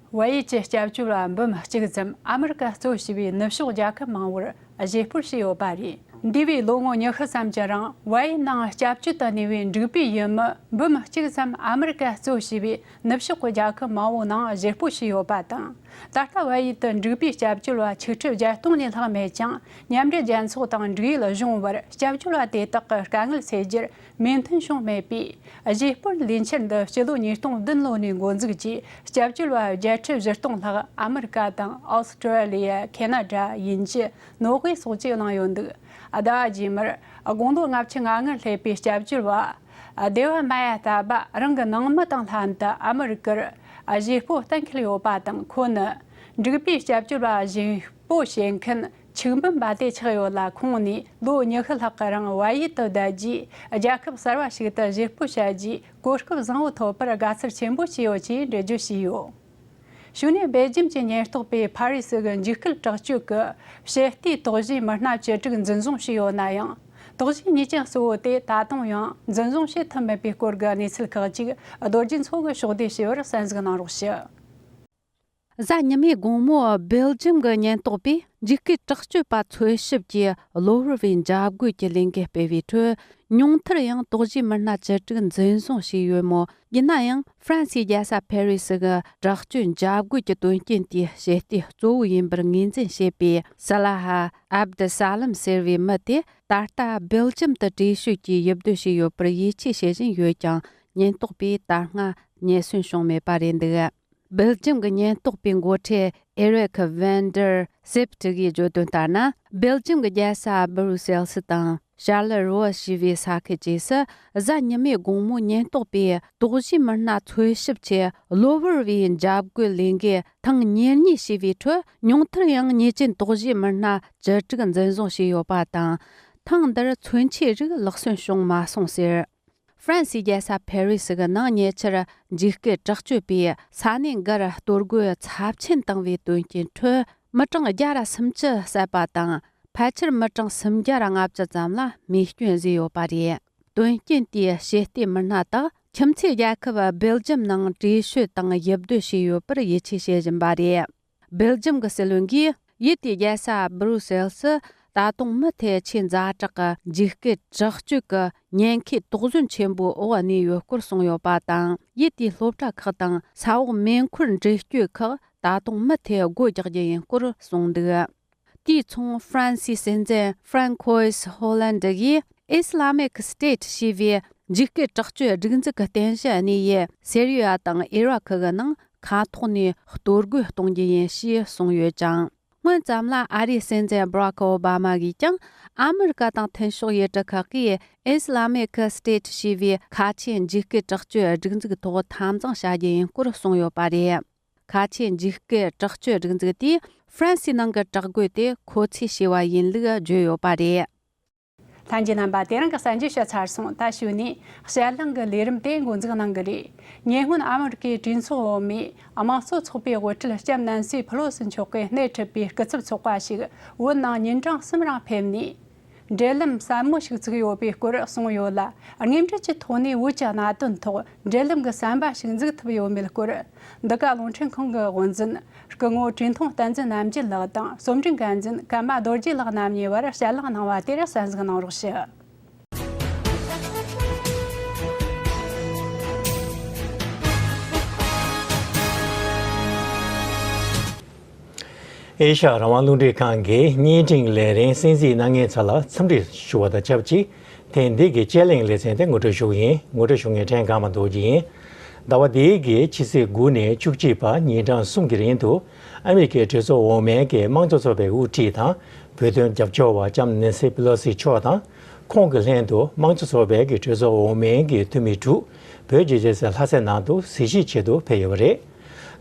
བལ་ཡུལ་གྱི་སྐྱབས་བཅོལ་བ་འབུམ་གཅིག་ཙམ་ཨ་མི་རི་ཀ་གཙོ་བྱས་པའི་ནུབ་ཕྱོགས་རྒྱལ་ཁབ་མང་བོར་གཞས་སྤོར་བྱས་ཡོད་པ་རེད། འདས་པའི་ལོ་ངོ་ཉི་ཤུ་ཙམ་གྱི་རིང་བལ་ཡུལ་ནང་སྐྱབས་བཅོལ་དུ་གནས་པའི་འབྲུག་པའི་ཡུལ་མི་འབུམ་གཅིག་ཙམ་ཨ་མི་རི་ཀ་གཙོ་བྱས་པའི་ནུབ་ཕྱོགས་ཀྱི་རྒྱལ་ཁབ་མང་བོའི་ནང་གཞས་སྤོར་བྱས་ཡོད་པ་དང་། ད་ལྟ་བལ་ཡུལ་དུ་འབྲུག་པའི་སྐྱབས་བཅོལ་བ་ཆིག་ཁྲི་བརྒྱད་སྟོང་ལས་ལྷག་མེད་ཀྱང་། མཉམ་འབྲེལ་རྒྱལ་ཚོགས་དང་འབྲུག་ཡུལ་གཞུང་བར་སྐྱབས་བཅོལ་བ་དེ་དག་གི་དཀའ་ངལ་སེལ་རྒྱུར་མོས་མཐུན་བྱུང་མེད་པས། གཞས་སྤོར་ལས་འཆར་འདི་སྤྱི་ལོ་ཉིས་སྟོང་བདུན་ལོ་ནས་འགོ་འཛུགས་ཀྱིས་སྐྱབས་བཅོལ་བ་བརྒྱད་ཁྲི་བཞི་སྟོང་ལྷག་ཨ་མི་རི་ཀ་དང་། ཨོ་སི་ཀྲོ་ལི་ཡ། ཁེ་ན་ཌ། དབྱིན་ཇི། ནོར་ཝེ་སོགས་ཀྱིས་བླངས་ཡོད་འདུག་ཟླ་བ་རྗེས་མར་དགུང་ལོ་ལྔ་བཅུ་ང་ལྔར་སླེབས་པའི་སྐྱབས་བཅོལ་བ་སྡེ་བ་མ་ཡ་ཏཱ་བ་རང་གི་ནང་མི་དང་ལྷན་དུ་ཨ་མི་རི་ཀར་གཞས་སྤོ་གཏན་འཁེལ་ཡོད་པ་དང་། ཁོ་ནི་འབྲུག་པའི་སྐྱབས་བཅོལ་བ་གཞས་སྤོ་བྱེད་མཁན་ཆིག་འབུམ་པ་དེ་ཆགས་ཡོད་ལ། ཁོང་ནས་ལོ་ཉི་ཤུ་ལྷག་གི་རིང་བལ་ཡུལ་དུ་བསྡད་རྗེས། རྒྱལ་ཁབ་གསར་བ་ཞིག་ཏུ་གཞས་སྤོ་བྱ་རྒྱུའི་གོ་སྐབས་བཟང་བོ་ཐོབ་པར་དགའ་ཚོར་ཆེན་པོ་བྱས་ཡོད་ཅེས་འགྲེལ་བརྗོད་བྱས་ཡོད། གཞུག་ནས་སྦེལ་ཇམ་གྱི་ཉེན་རྟོག་པས་ཕ་རི་སི་གི་འཇིགས་སྐུལ་དྲག་སྤྱོད་ཀྱི་བྱེད་ལྟའི་དོགས་གཞིའི་མི་སྣ་བཅུ་དྲུག་འཛིན་བཟུང་བྱས་ཡོད་ན་ཡང་། དོགས་གཞིའི་ཉེས་ཅན་གཙོ་བོ་དེ་ད་དུང་ཡང་འཛིན་བཟུང་བྱེད་ཐུབ་མེད་པའི་སྐོར་གྱི་གནས་ཚུལ་ཁག་ཅིག་རྡོ་རྗེ་མཚོ་གིས་ཕྱོགས་བསྡུས་བྱས་པར་གསན་གཟིགས་གནང་རོགས་ཞུ། གཟའ་ཉི་མའི་དགོང་མོ་སྦེལ་ཇམ་གྱི་ཉེན་རྟོག་པས་འཇིགས་སྐུལ་དྲག་སྤྱོད་པ་འཚོལ་ཞིབ་ཀྱིས་གློ་བུར་བའི་འཇབ་རྒོལ་གྱི་ལས་འགུལ་སྤེལ་བའི་ཁྲོད། ཉུང་མཐར་ཡང་དོགས་གཞིའི་མི་སྣ་བཅུ་དྲུག་འཛིན་བཟུང་བྱས་ཡོད་མོད། ཡིན་ན་ཡང་ཧྥ་རན་སིའི་རྒྱལ་ས་ཕེ་རི་སི་གི་དྲག་སྤྱོད་འཇབ་རྒོལ་གྱི་དོན་རྐྱེན་དེའི་བྱེད་ལྟའི་གཙོ་བོ་ཡིན་པར་ངོས་འཛིན་བྱས་པའི་སཱ་ལ་ཧ་ཨབ་དུ་ས་ལམ་ཟེར་བའི་མི་དེ། ད་ལྟ་སྦེལ་ཇམ་དུ་བྲོས་བྱོལ་གྱིས་ཡིབ་སྡོད་བྱས་ཡོད་པར་ཡིད་ཆེས་བྱེད་བཞིན་ཡོད་ཀྱང་། ཉེན་རྟོག་པས་ད་སྔ་ཉེན་ཟོན་བྱུང་མེད་པ་རེད་འདུག་སྦེལ་ཇམ་གྱི་ཉེན་རྟོག་པའི་འགོ་ཁྲིད་ཨེ་རིག་ཝན་ཌར་སེབ་ཊི་གིས་བརྗོད་དོན་ལྟར་ན། སྦེལ་ཇམ་གྱི་རྒྱལ་ས་སྦུ་རུ་སེལ་སི་དང་ཤར་ལི་རོ་ཞེས་པའི་ས་ཁུལ་བཅས་སུ། གཟའ་ཉི་མའི་དགོང་མོ་ཉེན་རྟོག་པས་དོགས་གཞིའི་མི་སྣ་འཚོལ་ཞིབ་ཆེད་གློ་བུར་བའི་འཇབ་རྒོལ་ལས་འགུལ་ཐེངས་ཉེར་གཉིས་བྱས་པའི་ཁྲོད། ཉུང་མཐར་ཡང་ཉེས་ཅན་དོགས་གཞིའི་མི་སྣ་བཅུ་དྲུག་འཛིན་བཟུང་བྱས་ཡོད་པ་དང་། ཐེངས་འདིར་མཚོན་ཆའི་རིགས་ལག་སོན་བྱུང་མ་སོང་ཟེར། ཧྥ་རན་སིའི་རྒྱལ་ས་ཕེ་རི་སི་གི་ནང་ཉེ་ཆར་འཇིགས་སྐུལ་དྲག་སྤྱོད་པས་ས་གནས་འགར་གཏོར་རྒོལ་ཚབས་ཆེན་བཏང་བའི་དོན་རྐྱེན་ཁྲོད། མི་གྲངས་བརྒྱ་ར་སུམ་ཅུ་བསད་པ་དང་། ཕལ་ཆེར་མི་གྲངས་སུམ་བརྒྱ་ར་ལྔ་བཅུ་ཙམ་ལ་རྨས་སྐྱོན་བཟོས་ཡོད་པ་རེད། དོན་རྐྱེན་དེའི་བྱེད་ལྟའི་མི་སྣ་དག་ཁྱིམ་མཚེས་རྒྱལ་ཁབ་སྦེལ་ཇམ་ནང་བྲོས་བྱོལ་དང་ཡིབ་སྡོད་བྱས་ཡོད་པར་ཡིད་ཆེས་བྱེད་བཞིན་པ་རེད། སྦེལ་ཇམ་གྱི་སྲིད་བློན་གྱིས། ཡུལ་དེའི་རྒྱལ་ས་སྦུ་རུ་སེལ་སི། ད་དུང་མུ་མཐུད་ཆེས་ཛ་དྲག་གི་འཇིགས་སྐུལ་དྲག་སྤྱོད་ཀྱི་ཉེན་ཁའི་དོགས་ཟོན་ཆེན་པོའི་འོག་གནས་ཡོད་སྐོར་གསུངས་ཡོད་པ་དང་། ཡུལ་དེའི་སློབ་གྲྭ་ཁག་དང་ས་འོག་མེ་འཁོར་འགྲུལ་སྐྱོད་ཁག་ད་དུང་མུ་མཐུད་སྒོ་རྒྱག་རྒྱུ་ཡིན་སྐོར་གསུངས་འདུག་དེའི་མཚུངས། ཧྥ་རན་སིའི་སྲིད་འཛིན་ཧྥ་རན་ཁོ་ཡིས་ཧོ་ལན་ཌི་ཡིས། ཨི་སི་ལ་མིག་སི་ཊེ་ཊི་ཞེས་པའི་འཇིགས་སྐུལ་དྲག་སྤྱོད་སྒྲིག་འཛུགས་ཀྱི་རྟེན་གཞི་གནས་ཡུལ་སི་རི་ཡ་དང་ཨི་རག་གི་ནང་མཁའ་ཐོག་ནས་གཏོར་རྒོལ་གཏོང་རྒྱུ་ཡིན་ཞེས་གསུངས་ཡོད་ཅིང་། སྔོན་ཙམ་ལ་ཨ་རིའི་སྲིད་འཛིན་བྷ་རག་ཨོ་བྷ་མ་གིས་ཀྱང་ཨ་མི་རི་ཀ་དང་མཐུན་ཕྱོགས་ཡུལ་གྲུ་ཁག་གིས་ཨི་སི་ལ་མིག་སི་ཊེཊ་ཞེས་པའི་ཁ་ཆེའི་འཇིགས་སྐུལ་དྲག་སྤྱོད་སྒྲིག་འཛུགས་ཐོག་འཐབ་འཛིང་བྱ་རྒྱུ་ཡིན་སྐོར་གསུངས་ཡོད་པ་རེད། ཁ་ཆེའི་འཇིགས་སྐུལ་དྲག་སྤྱོད་སྒྲིག་འཛུགས་དེས་ཧྥ་རན་སིའི་ནང་གི་དྲག་རྒོལ་དེ་ཁོ་ཚོས་བྱས་པ་ཡིན་ལུགས་བརྗོད་ཡོད་པ་རེད། ལྷན་རྒྱས་རྣམ་པ། དེ་རིང་གི་གསར་འགྱུར་ཞིབ་ཚར་སོང་། ད་གཞུག་ནས་ཞལ་ལྷང་གི་ལས་རིམ་དེ་འགོ་འཛུགས་གནང་གི་རེད། ཉེ་སྔོན་ཨ་མི་རི་ཀའི་གྲོས་ཚོགས་འོག་མའི་དམངས་གཙོ་ཚོགས་པའི་དབུ་ཁྲིད་ལྕམ་ནན་སི་ཕེ་ལོ་སི་མཆོག་གིས་སྣེ་ཁྲིད་པའི་སྐུ་ཚབ་ཚོགས་པ་ཞིག་བོད་ནང་ཉིན་གྲངས་གསུམ་རིང་ཕེབས་ནས། འབྲེལ་ལམ་ཟབ་མོ་ཞིག་བཙུགས་ཡོད་པའི་སྐོར་གསུངས་ཡོད་ལ། དངོས་འབྲེལ་གྱི་ཐོག་ནས་བོད་ཀྱི་གནད་དོན་ཐོག་འབྲེལ་ལམ་གྱི་ཟམ་པ་ཞིག་འཛུགས་ཐུབ་ཡོད་མེད་སྐོར། འདི་ག་རླུང་འཕྲིན་ཁང་གི་དབུ་འཛིན་སྐུ་ངོ་གྲོས་མཐོང་བསྟན་འཛིན་རྣམ་རྒྱལ་ལགས་དང་རྩོམ་སྒྲིག་འགན་འཛིན་ཀརྨ་རྡོ་རྗེ་ལགས་རྣམ་གཉིས་བར་ཞལ་ལག་གནང་བ་དེར་གསན་གཟིགས་གནང་རོགས་ཞུ། ཨེ་ཤ་ཡ་རང་དབང་རླུང་འཕྲིན་ཁང་གི་བརྙན་འཕྲིན་ལས་རིམ་གསན་གཟིགས་གནང་མཁན་ཚོ་ལ་འཚམས་འདྲི་ཞུ་བ་དང་ཆབས་ཅིག་ཐེངས་འདི་གི་དཔྱད་གླེང་ལེ་ཚན་དེ་ངོ་སྤྲོད་ཞུ་གི་ཡིན། ངོ་སྤྲོད་ཞུ་མཁན་ཕྲན་ཀརྨ་རྡོ་རྗེ་ཡིན། ཟླ་བ་འདིའི་གི་ཕྱི་ཚེས་དགུ་ནས་བཅུ་གཅིག་བར་ཉིན་གྲངས་གསུམ་གྱི་རིང་དུ་ཨ་མི་རི་ཀའི་གྲོས་ཚོགས་འོག་མའི་གི་དམངས་གཙོ་ཚོགས་པའི་དབུ་ཁྲིད་དང་བོད་དོན་རྒྱབ་སྐྱོར་བ་ལྕམ་ནན་སི་པི་ལོ་སི་མཆོག་དང་། ཁོང་གི་ལྷན་དུ་དམངས་གཙོ་ཚོགས་པའི་གི་གྲོས་ཚོགས་འོག་མའི་གི་འཐུས་མི་དྲུག་བོད་རྒྱལ་ས་ལྷ་སའི་ནང་དུ་གཟིགས་ཞིབ་ཆེད་དུ་ཕེབས་ཡོད་པ་རེད།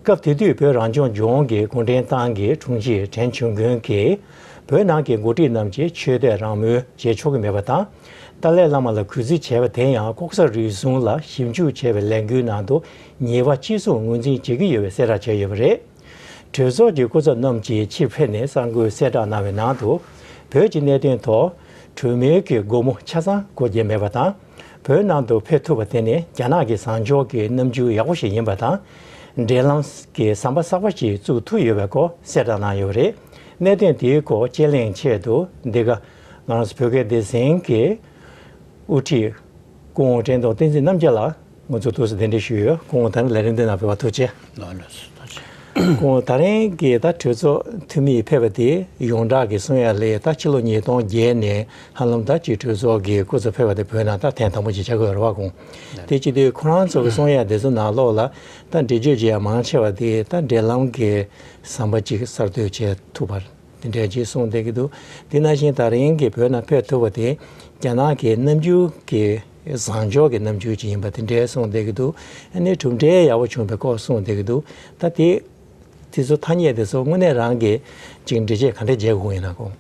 སྐབས་དེ་དུས་བོད་རང་སྐྱོང་ལྗོངས་ཀྱི་གུང་ཁྲན་ཏང་གི་དྲུང་ཆེ་ཕྲན་ཆོས་ཀུན་གྱིས་བོད་ནང་གི་འགོ་ཁྲིད་རྣམས་ཀྱིས་ཆོས་དད་རང་མོས་བྱེད་ཆོག་གི་མེད་པ་དང་། ཏཱ་ལའི་བླ་མ་ལ་གུས་བརྩི་བྱས་པ་དེ་ཡང་ལྐོག་ཟ་རུལ་སུངས་ལ་ཞིབ་འཇུག་བྱས་པའི་ལས་འགུལ་ནང་དུ་ཉེས་པ་གཅིག་མཚུངས་ངོས་འཛིན་བྱེད་ཀྱི་ཡོད་པའི་གསལ་བསྒྲགས་བྱས་ཡོད་པ་རེད། གྲོས་ཚོགས་ཀྱི་སྐུ་ཚབ་རྣམས་ཀྱིས་ཕྱིར་ཕེབས་ནས་གསར་འགོད་གསལ་བསྒྲགས་གནང་བའི་ནང་དུ། བོད་ཀྱི་གནད་དོན་ཐོག་གྲོས་མོལ་གྱི་སྒོ་མོ་ཆ་ཚང་སྒོ་བརྒྱབ་མེད་པ་དང་། བོད་ནང་དུ་ཕེབས་ཐུབ་པ་དེ་ནི་རྒྱ་ནག་གི་བཟང་ཕྱོགས་ཀྱི་རྣམ་འགྱུར་ཡག་པོ་ཞིག་ཡིན་པ་དང་། འབྲེལ་ལམ་གྱི་ཟམ་པ་གསར་པ་ཞིག་བཙུགས་ཐུབ་ཡོད་པའི་སྐོར་གསལ་བསྒྲགས་གནང་ཡོད་པ་རེད། གནད་དོན་དེའི་སྐོར་དཔྱད་གླེང་ཆེད་དུ་འདི་ག་ང་རང་ཚོ་བོད་སྐད་སྡེ་ཚན་གྱི་དབུ་ཁྲིད་སྐུ་ངོ་བཀྲས་མཐོང་བསྟན་འཛིན་རྣམ་རྒྱལ་ལགས་ང་ཚོ་ཐུགས་སུ་གདན་འདྲེན་ཞུས་ཡོད། སྐུ་ངོ་ད་རིང་ལས་རིམ་འདི་ནང་ཕེབས་པར་ཐུགས་རྗེ་ཆེ། ལགས་ལགས་སོ། ཐུགས་རྗེ་ཆེ། སྐུ་ངོ་ད་རིང་གི་ད་གྲོས་ཚོགས་འཐུས་མི་ཕེབས་པ་དེ་ཡོངས་གྲགས་ཀྱི་གསུང་ཡ་ལས་ད་ཕྱི་ལོ་ཉིས་སྟོང་བརྒྱད་ནས་ཧ་ལམ་ད་ཅིག་གྲོས་ཚོགས་ཀྱི་སྐུ་ཚབ་ཕེབས་པ་དེ་བོད་ནང་ད་ཐེངས་དང་པོ་ཅིག་ཆགས་ཀྱི་ཡོད་རེད་བ། ཁོང་དེ་བྱེད་དུས་ཁོ་རང་ཚོ་གི་གསུང་ཡ་དེ་ཚོ་ནང་ལོགས་ལ་ད་འགྲེལ་བརྗོད་བྱེད་ཡ་མང་ཆེ་བ་དེ་ད་འབྲེལ་ལམ་གྱི་ཟམ་པ་ཅིག་གསར་གཏོད་བྱེད་ཐུབ་པ་དེ་འདྲ་ཅིག་གསུངས་བསྡད་ཀྱི་འདུག་དེ་ནང་བཞིན་ད་རིང་གི་བོད་ནང་ཕེབས་ཐུབ་པ་དེ་རྒྱ་ནག་གི་རྣམ་འགྱུར་གྱི་བཟང་ཕྱོགས་ཀྱི་རྣམ་འགྱུར་ཅིག་ཡིན་པ་དེ་འདྲ་གསུངས་བསྡད་ཀྱི་འདུག་ཨ་ནི་གྲུབ་འབྲས་ཡག་པོ་བྱུང་བའི་སྐོར་གསུངས་བསྡད་ཀྱི་འདུག་ད་དེ་དེ་ཚོ་ཐ་སྙད་དེ་ཚོ་དངོས་གནས་རང་གི་ཅིག་འགྲེལ་བཤད་ག་འདྲ་བྱེད་དགོས་ཡིན་ན་ཁོང་།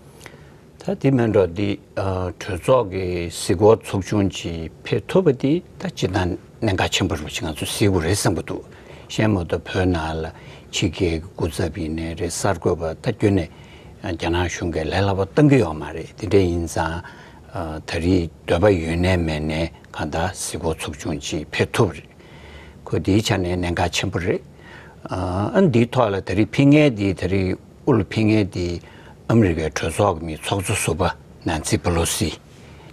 ད་དེ་མིན་འགྲོ་འདི་ཨ་གྲོས་ཚོགས་ཀྱི་གཟིགས་སྐོར་ཚོགས་ཆུང་ཅིག་ཕེབས་ཐུབ་པ་དེ་ད་སྤྱིར་བཏང་གནད་འགག་ཆེན་པོ་རེད་པ་ཅིག་ང་ཚོ་གཟིགས་དགོས་རེད་བསམ་གྱི་འདུག་གཞན་མ་གཏོགས་བོད་ནང་ལ་ཕྱི་རྒྱལ་གྱི་སྐུ་ཚབ་ཡིན་ནའི་རེད། གསར་འགོད་པ་ད་ཁྱོན་ནས་རྒྱ་ནག་གཞུང་གིས་ལས་སླ་པོ་བཏང་གི་ཡོད་མ་རེད། དེ་འདྲ་ཡིན་ཙང་ཨ་ད་རེས་འདོད་པ་ཡོད་ནའི་མེད་ནའི་གང་ལྟར་གཟིགས་སྐོར་ཚོགས་ཆུང་ཅིག་ཕེབས་ཐུབ་རེད། ཁོ་དེའི་ཆ་ནས་གནད་འགག་ཆེན་པོ་རེད། ཨ་འདིའི་ཐོག་ལ་ད་རེས་ཕེབས་མཁན་དེ་ད་རེས་དབུ་ལ་ཕེབས་མཁན་དེ་ཨ་མི་རི་ཀའི་གྲོས་ཚོགས་ཀྱི་མི་ཚོགས་གཙོ་ཟུར་པ་ནན་སི་པེ་ལོ་སི་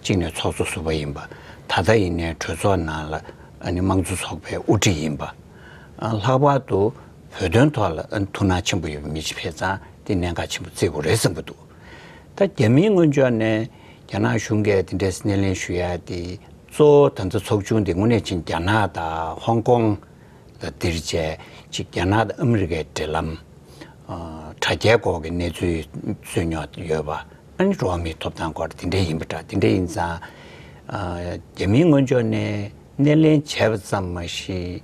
གཅིག་ནས་ཚོགས་གཙོ་ཟུར་པ་ཡིན་པ། ད་ལྟ་ཡིན་ནའི་གྲོས་ཚོགས་ནང་ལ་ཨ་ནི་དམངས་གཙོ་ཚོགས་པའི་དབུ་ཁྲིད་ཡིན་པ། ཨ་ལྷག་པར་དུ་བོད་དོན་ཐོག་ལ་ཨ་ནི་ཐུགས་སྣང་ཆེན་པོ་ཡོད་པའི་མི་ཞིག་ཕེབས་ཙང་དེ་གནད་འགག་ཆེན་པོ་བརྩི་དགོས་རེད་བསམ་གྱི་འདུག་ད་རྒྱ་མིའི་ངོས་ཕྱོགས་ནས་རྒྱ་ནག་གཞུང་གིས་དེ་འདྲའི་སྣེ་ལེན་ཞུ་ཡ་དེ་གཙོ་བོ་ད་ལྟ་ཚོགས་ཆུང་དེ་དངོས་གནས་ཅིག་རྒྱ་ནག་དང་ཧོང་ཀོང་ལ་དེར་བྱས་ཅིག་རྒྱ་ནག་དང་ཨ་མི་རི་ཀའི་འབྲེལ་ལམ། ཨ་དྲ་རྒྱའི་སྐོར་གྱི་གནས་ཚུལ་རྩོད་རྙོག་ཡོད་པ། ཨ་ནི་འགྲོ་བ་མིའི་ཐོབ་ཐང་སྐོར་དེ་འདྲ་ཡིན་པ་འདྲ། དེ་འདྲ་ཡིན་ཙང་ཨ་རྒྱ་མིའི་ངོས་ཕྱོགས་ནས་སྣེ་ལེན་བྱས་པ་ཙམ་མ་ཞིག་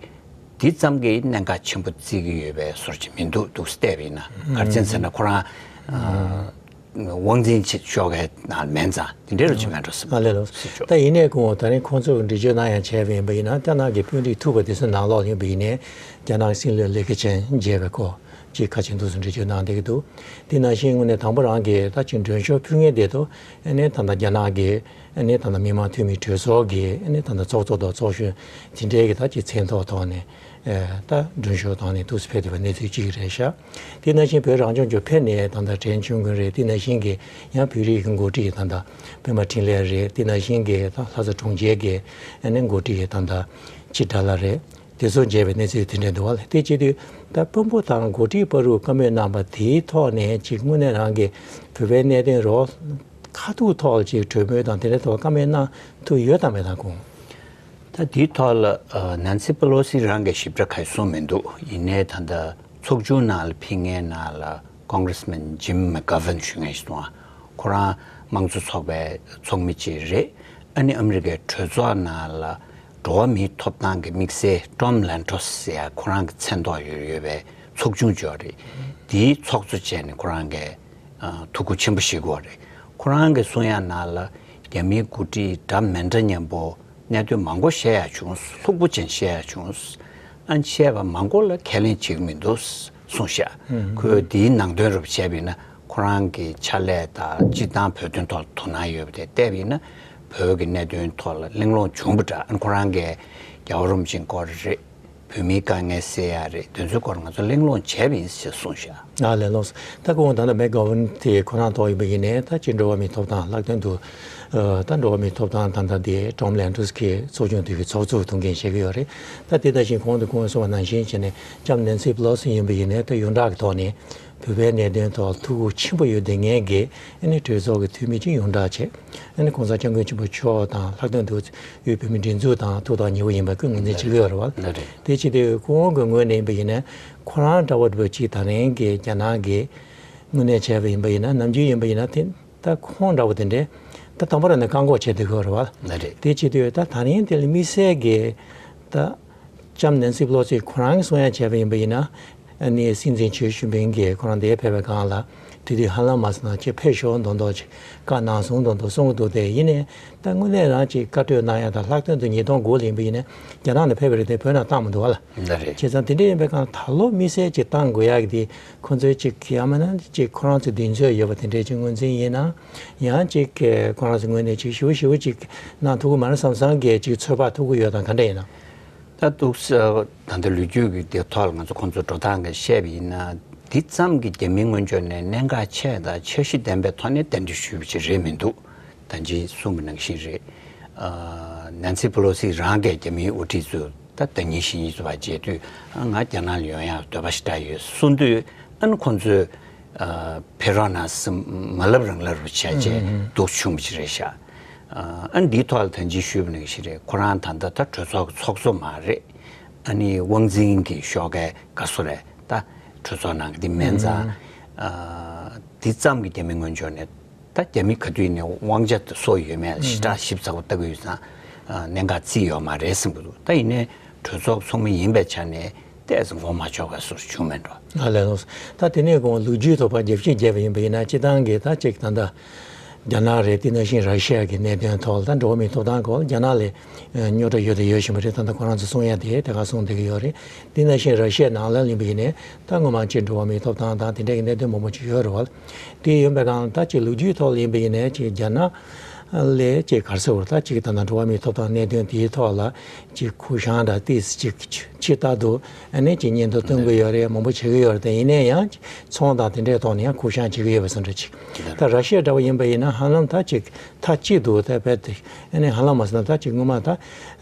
འདི་ཙམ་གྱིས་གནད་འགག་ཆེན་པོ་བརྩི་གི་ཡོད་པའི་བཟོ་འདྲ་ཅིག་མི་འདུག་འདུག་བལྟས་པ་ཡིན་ན། ག་རེ་བྱས་ཟེར་ན་ཁོ་རང་ཨ་དབང་འཛིན་ཆེ་ཤོས་ཀྱི་ནང་མེད་ཙང་དེ་འདྲའི་རུ་ཅིག་མེད་འགྲོ་སྲིད་པ། ཨ་ལས་ལགས། སྲིད་ཆོག་ད་ཡིན་ནའི་ཁོང་ད་རིང་ཁོང་ཚོས་འགྲེལ་བརྗོད་གནང་ཡ་བྱས་པ་ཡིན་པ་ཡིན་ན། རྒྱ་ནག་གི་དཔོན་རིགས་ཐུག་པ་དེ་ཚོའི་ནང་ལོགས་ཡིན་པ་ཡིན་ནའི་རྒྱ་ནག་གི་སྲིད་བློན་ལི་ཁེ་ཆང་མཇལ་བའི་སྐོར་ཅིག་ཁ་ཆེ་འདུག་སེ་འགྲེལ་བརྗོད་གནང་བསྡད་ཀྱི་འདུག་དེ་ནང་བཞིན་དངོས་གནས་དང་པོ་རང་གིས་ད་ཅིག་མགྲོན་ཤོག་ཕུལ་མཁན་དེ་ཚོ་ཨ་ནི་ད་ལྟ་རྒྱ་ནག་གི་ཨ་ནི་ད་ལྟ་མི་མང་འཐུས་མི་གྲོས་ཚོགས་ཀྱི་ཨ་ནི་ད་ལྟ་ཚོགས་གཙོ་དང་ཚོགས་གཞོན་དེ་འདྲའི་གི་ད་ཅིག་མཚན་ཐོག་ཐོག་ནས་ཨ་ད་མགྲོན་ཤོག་བཏང་ནས་འདུག་སེ་ཕེབས་བསྡད་པའི་གནས་ཚུལ་ཅིག་རེད་ཤག་དེ་ནང་བཞིན་བོད་རང་སྐྱོང་ལྗོངས་ཕེབས་ནས་ད་ལྟ་ཕྲན་ཆོས་ཀུན་རེད། དེ་ནང་བཞིན་གྱི་ཡང་བོད་རིགས་ཀྱི་འགོ་ཁྲིད་ད་ལྟ་སྤེན་པ་འཕྲིན་ལས་རེད། དེ་ནང་བཞིན་གྱི་ད་ལྷ་ས་དྲུང་ཆེ་གི་ཨ་ནི་འགོ་ཁྲིད་ད་ལྟ་ཆོས་གྲགས་ལགས་རེད། དེ་ཚོ་མཇལ་བའི་གནས་ཚུལ་དེ་འདྲ་འདུག་བ། དེ་བྱེད་དུས་ད་དཔོན་པོ་དང་འགོ་ཁྲིད་བར་དུ་བཀའ་མོལ་གནང་པ་དེའི་ཐོག་ནས་ཅིག་དངོས་གནས་རང་གི་བོད་པའི་གནད་དོན་རོགས་ཁ་ཐུག་ཐོག་ལ་ཅིག་གྲོས་མོལ་དང་དེ་འདྲའི་ཐོག་བཀའ་མོལ་གནང་ཐུབ་ཡོད་དམ་མེད་དམ་ཁོང་། ད་དེའི་ཐོག་ལ་ཨ་ནན་སི་པེ་ལོ་སི་རང་གིས་ཞིབ་ཕྲ་ག་རེ་གསུངས་མི་འདུག་ཡིན་ནའི་ད་ལྟ་ཚོགས་ཆུང་ནང་ལ་ཕེབས་མཁན་ནང་ལ་ Congressman Jim McGovern ཞུ་མཁན་ཞིག་འདུག་ཁོ་རང་དམངས་གཙོ་ཚོགས་པའི་ཚོགས་མི་ཅིག་རེད། ཨ་ནི་ཨ་མི་རི་ཀའི་གྲོས་ཚོགས་ནང་ལ་འགྲོ་བ་མིའི་ཐོབ་ཐང་གི་དམིགས་བསལ་Tom Lantos ཟེར་ཡ་ཁོ་རང་གི་མཚན་ཐོག་ཡོད་ཡོད་པའི་ཚོགས་ཆུང་ཅིག་ཡོད་རེད། དེའི་ཚོགས་གཙོ་བྱས་ནས་ཁོ་རང་གིས་ཨ་ཐུགས་ཁུར་ཆེན་པོ་བཞེས་ཀྱི་ཡོད་རེད། ཁོ་རང་གིས་གསུང་ཡ་ནང་ལ་རྒྱ་མིའི་འགོ་ཁྲིད་འདྲ་མི་འདྲ་མཉམ་པོ་གནད་དོན་མང་པོ་བཤད་ཡ་བྱུང་། ལྷུག་པོ་ཅན་བཤད་ཡ་བྱུང་། ཨ་ནི་བཤད་པ་མང་པོ་ལ་ཁས་ལེན་བྱེད་ཀྱི་མི་འདུག་གསུངས་ཤག་ཁོས་དེའི་ནང་དོན་རུ་བྱས་པ་ཡིན་ན་ཁོ་རང་གི་ཕྱག་ལས་དང་སྤྱིར་བཏང་བོད་དོན་ཐོག་དོ་སྣང་ཡོད་པ་དེ་བལྟས་པ་ཡིན་ན་བོད་ཀྱི་གནད་དོན་ཐོག་ལ་གླེང་སློང་བྱུང་བ་འདྲ། ཨ་ནི་ཁོ་རང་གིས་རྒྱལ་བ་རིན་པོ་ཆེའི་སྐོར་རེད། བོད་མིའི་དཀའ་ངལ་སེལ་ཡ་རེད། དེ་ཚོའི་སྐོར་ང་ཚོ་གླེང་སློང་བྱས་པ་ཡིན་ཞེས་གསུངས་ཤག་ཨ་ལས་ལོངས། ད་ཁོང་ད་ལྟ་མེག་གྷོ་ཝན་དེ་ཁོ་རང་ཐོག་ཡིན་པ་ཡིན་ནའི་ད་ཅིག་འགྲོ་བ་མིའི་ཐོབ་ཐང་ལྷག་དོན་དུ་ཨ་ད་འགྲོ་བ་མིའི་ཐོབ་ཐང་ད་ལྟ་དེ་Tom Lantos གི་ཚོགས་ཆུང་དེ་གི་ཚོགས་གཙོ་ཐུགས་འགན་བཞེས་ཀྱི་ཡོད་རེད། ད་དེ་ད་བཞིན་གོང་དུ་ཁོང་གསུངས་པ་ནང་བཞིན་བྱས་ནས་ལྕམ་Nancy Pelosi ཡིན་པ་ཡིན་ནའི་ད་ཡོངས་གྲགས་ཀྱི་ཐོག་ནས་བོད་པའི་གནད་དོན་ཐོག་ཐུགས་ཁུར་ཆེན་པོ་ཡོད་བསྡད་མཁན་གྱི་ཨ་ནི་གྲོས་ཚོགས་ཀྱི་འཐུས་མི་གཅིག་ཡོངས་གྲགས་བྱས། ཨ་ནི་༸གོང་ས་༸སྐྱབས་མགོན་ཆེན་པོ་མཆོག་དང་ལྷག་དོན་དུ་དབུས་བོད་མིའི་སྒྲིག་འཛུགས་དང་ཐུགས་ཐག་ཉེ་པོ་ཡིན་པ་ཁོས་ངོས་འཛིན་བྱེད་ཀྱི་ཡོད་རེད་བ། ལགས་རེད། དེ་བྱེད་དུས་ཁོང་གི་ངོས་ནས་ཡིན་པ་ཡིན་ན་ཁོ་རང་འདྲ་བོ་འདྲ་བོ་ཅིག་ད་རིང་གི་རྒྱ་ནག་གི་དངོས་གནས་བྱས་པ་ཡིན་པ་ཡིན་ན་ནམ་རྒྱུན་ཡིན་པ་ཡིན་ན་དེ་ད་ཁོང་འདྲ་བོ་དེ་འདྲས་ད་དང་པོ་ར་ནས་བཀག་འགོག་བྱས་བསྡད་ཀྱི་ཡོད་རེད་བ། ལགས་རེད། དེ་བྱེད་དུས་ད་ད་རིང་དེ་ལ་དམིགས་བསལ་གྱི་ད་ལྕམ་Nancy Pelosi ཁོ་རང་གི་གསུང་ཡ་བྱས་པ་ཡིན་པ་ཡིན་ན། ཨ་ནི་སྲིད་འཛིན་ཞི་ཅིན་ཕིང་གིས་ཁོ་རང་འདིར་ཕེབས་པའི་སྒང་ལ་དེ་དུས་ཧ་ལམ་མ་སོང་ན་ཁྱེད་ཕེབས་ཤོག་མདོག་མདོག་ཅིག་བཀའ་གནང་སོང་མདོག་མདོག་གསུང་གི་འདུག་དེ་ཡིན་ནའི་ད་དངོས་གནས་རང་ཅིག་བཀའ་གྲོས་གནང་ཡ་དང་ལྷག་དོན་དུ་ཉིས་སྟོང་དགུ་ལ་ཡིན་པ་ཡིན་ན་རྒྱ་ནག་ནས་ཕེབས་པ་རེད་དེ་བོད་ནང་བཏང་མི་འདུག་བ་ལ། ལགས་རེད། བྱས་ཙང་དེ་འདྲ་ཡིན་པའི་སྒང་ད་ལོ་དམིགས་བསལ་ཅིག་བཏང་དགོས་ཡ་གི་དེ་ཁོ་ཚོའི་ཅིག་ཡང་མིན་ན་ཅིག་ཁོ་རང་ཚོའི་གདེང་ཚོད་ཡོད་པ་དེ་འདྲའི་ཅིག་ངོས་འཛིན་ཡིན་ན་ཡང་ཅིག་ཁོ་རང་ཚོའི་ངོས་ནས་ཅིག་ཞེ་པོ་ཞེ་པོ་ཅིག་གནང་ཐུབ་ཀྱི་མ་རེད་བསམ་བསམ་གྱི་ཅིག་ཚོད་དཔག་ཐུབ་ཀྱི་ཡོད་དམ་ག་འདྲ་ཡིན་ན། ད་འདུག་ས་ད་ལྟ་ལོ་རྒྱུས་ཀྱི་དེ་ཐོག་ལ་ང་ཚོ་ཁོང་ཚོའི་འགྲོ་སྟངས་ཀྱི་བཤད་པ་ཡིན་ན་འདི་ཙམ་གྱི་རྒྱ་མི་སྔོན་ཕྱོགས་ནས་གནད་འགག་ཆེ་དང་འཆར་གཞི་ལྡན་པའི་ཐོག་ནས་གདན་འདྲེན་ཞུས་པ་ཅིག་རེད་མི་འདུག་ད་ཅི་གསུངས་པ་ནང་བཞིན་རེད། ཨ་Nancy Pelosi རང་གིས་རྒྱ་མིའི་དབུ་ཁྲིད་ཚོས་ད་ཟླ་ཉིན་བཞིན་ཡིན་ཚུལ་བ་བརྗེད་དུས་ཨ་ང་རྒྱ་ནག་ལ་ཡོང་ཡག་འདོད་པ་ཞེ་དྲག་ཡོད་གསུངས་དུས་ཨ་ནི་ཁོང་ཚོས་ཨ་ཕེབས་རོགས་གནང་ཟེར་མ་ལབ་རང་ལབ་རུ་བྱས་རྗེས་འདུག་བྱུང་བ་ཅིག་རེད་ཤག་ཨ་འདིའི་ཐོག་ལ་ད་ཅི་ཞུས་པ་ནང་བཞིན་རེད། ཁོ་རང་ད་ལྟ་ད་གྲོས་ཚོགས་ཀྱི་ཚོགས་གཙོ་མ་རེད། ཨ་ནི་དབང་འཛིན་གྱི་ཤོག་ཁའི་བཀའ་ཟུར་རེད། ད་གྲོས་ཚོགས་ནང་གི་འདི་མིན་ཙང་ཨ་འདི་ཙམ་གྱི་རྒྱ་མི་སྔོན་ཕྱོགས་ནས་ད་རྒྱ་མི་ག་དུས་ནས་དབང་ཆ་སོགས་ཡོད་མེད་ལ་ཞེ་དྲག་ཞིབ་ཚགས་པོ་ལྟ་གི་ཡོད་ཙང་ཨ་གནད་འགག་བརྩིས་ཡོད་མ་རེད་བསམ་གི་འདུག་ད་ཡིན་ནའི་གྲོས་ཚོགས་ཚོགས་མི་ཡིན་པའི་ཆ་ནས་ཏོག་ཙམ་མགོ་མ་ཆོད་པ་བཟོ་བྱུང་མེད་འགྲོ། ཨ་ལས་ལོ། ད་དེ་ནས་དགོངས་ལོ་རྒྱུས་ཐོག་པ་རྒྱབ་བཤད་བརྒྱབ་པ་ཡིན་པ་ཡིན་ན་སྤྱི་བཏང་གི་ད་ཅིག་ད་ལྟ་རྒྱ་ནག་རེད། དེ་ནང་བཞིན་ར་ཤི་ཡ་གི་གནད་དོན་ཐོག་ལ་ད་འགྲོ་བ་མིའི་ཐོབ་ཐང་སྐོར་རྒྱ་ནག་ལ་རྙོག་དྲ་ཡོད་དང་ཡོད་བཞིན་པ་རེད། ད་ལྟ་ཁོ་རང་ཚོ་གསུང་ཡ་དེ་དེ་ག་གསུང་བསྡད་ཀྱི་ཡོད་རེད། དེ་ནང་བཞིན་ར་ཤི་ཡ་ནང་ལ་ཡིན་པ་ཡིན་ནའི་ད་སྔོན་མ་ཅིག་འགྲོ་བ་མིའི་ཐོབ་ཐང་དང་དེ་འདྲ་གི་གནད་དོན་མང་པོ་ཅིག་ཡོད་རེད་བ། དེ་ཡིན་པའི་སྒང་ད་ཅིག་ལོ་རྒྱུས་ཐོག་ལ་ཡིན་པ་ཡིན་ནའི་ཅིག་རྒྱ་ནག་ལས་ཅིག་ག་རེ་ཟེར་བ་ད་ཅིག་ད་ལྟ་འགྲོ་བ་མིའི་ཐོབ་ཐང་གནད་དོན་དེའི་ཐོག་ལ་ཅིག་ཁུ་བྱང་འདྲ་ཏིས་ཅིག་ཕྱི་ལྟར་དུ་ཨ་ནི་ཅིག་སྙན་ཐོ་སྟོན་གྱི་ཡོད་རེད། མང་པོ་བྱེད་ཀྱི་ཡོད་རེད། དེ་ཡིན་ནའི་ཡང་ཚོང་དང་དེ་འདྲའི་ཐོག་ནས་ཡང་ཁུ་བྱང་བྱེད་ཀྱི་ཡོད་པ་བཟོ་འདྲ་ཅིག་ད་ར་ཤི་ཡ་འདྲ་བོ་ཡིན་པ་ཡིན་ན་ཧ་ལམ་ད་ཅིག་མཐའ་གཅིག་ཏུ་ད་རྦད་དེ་ཨ་ནི་ཧ་ལམ་མ་ཟེར་ན་ད་ཅིག་སྔོན་མ་ད་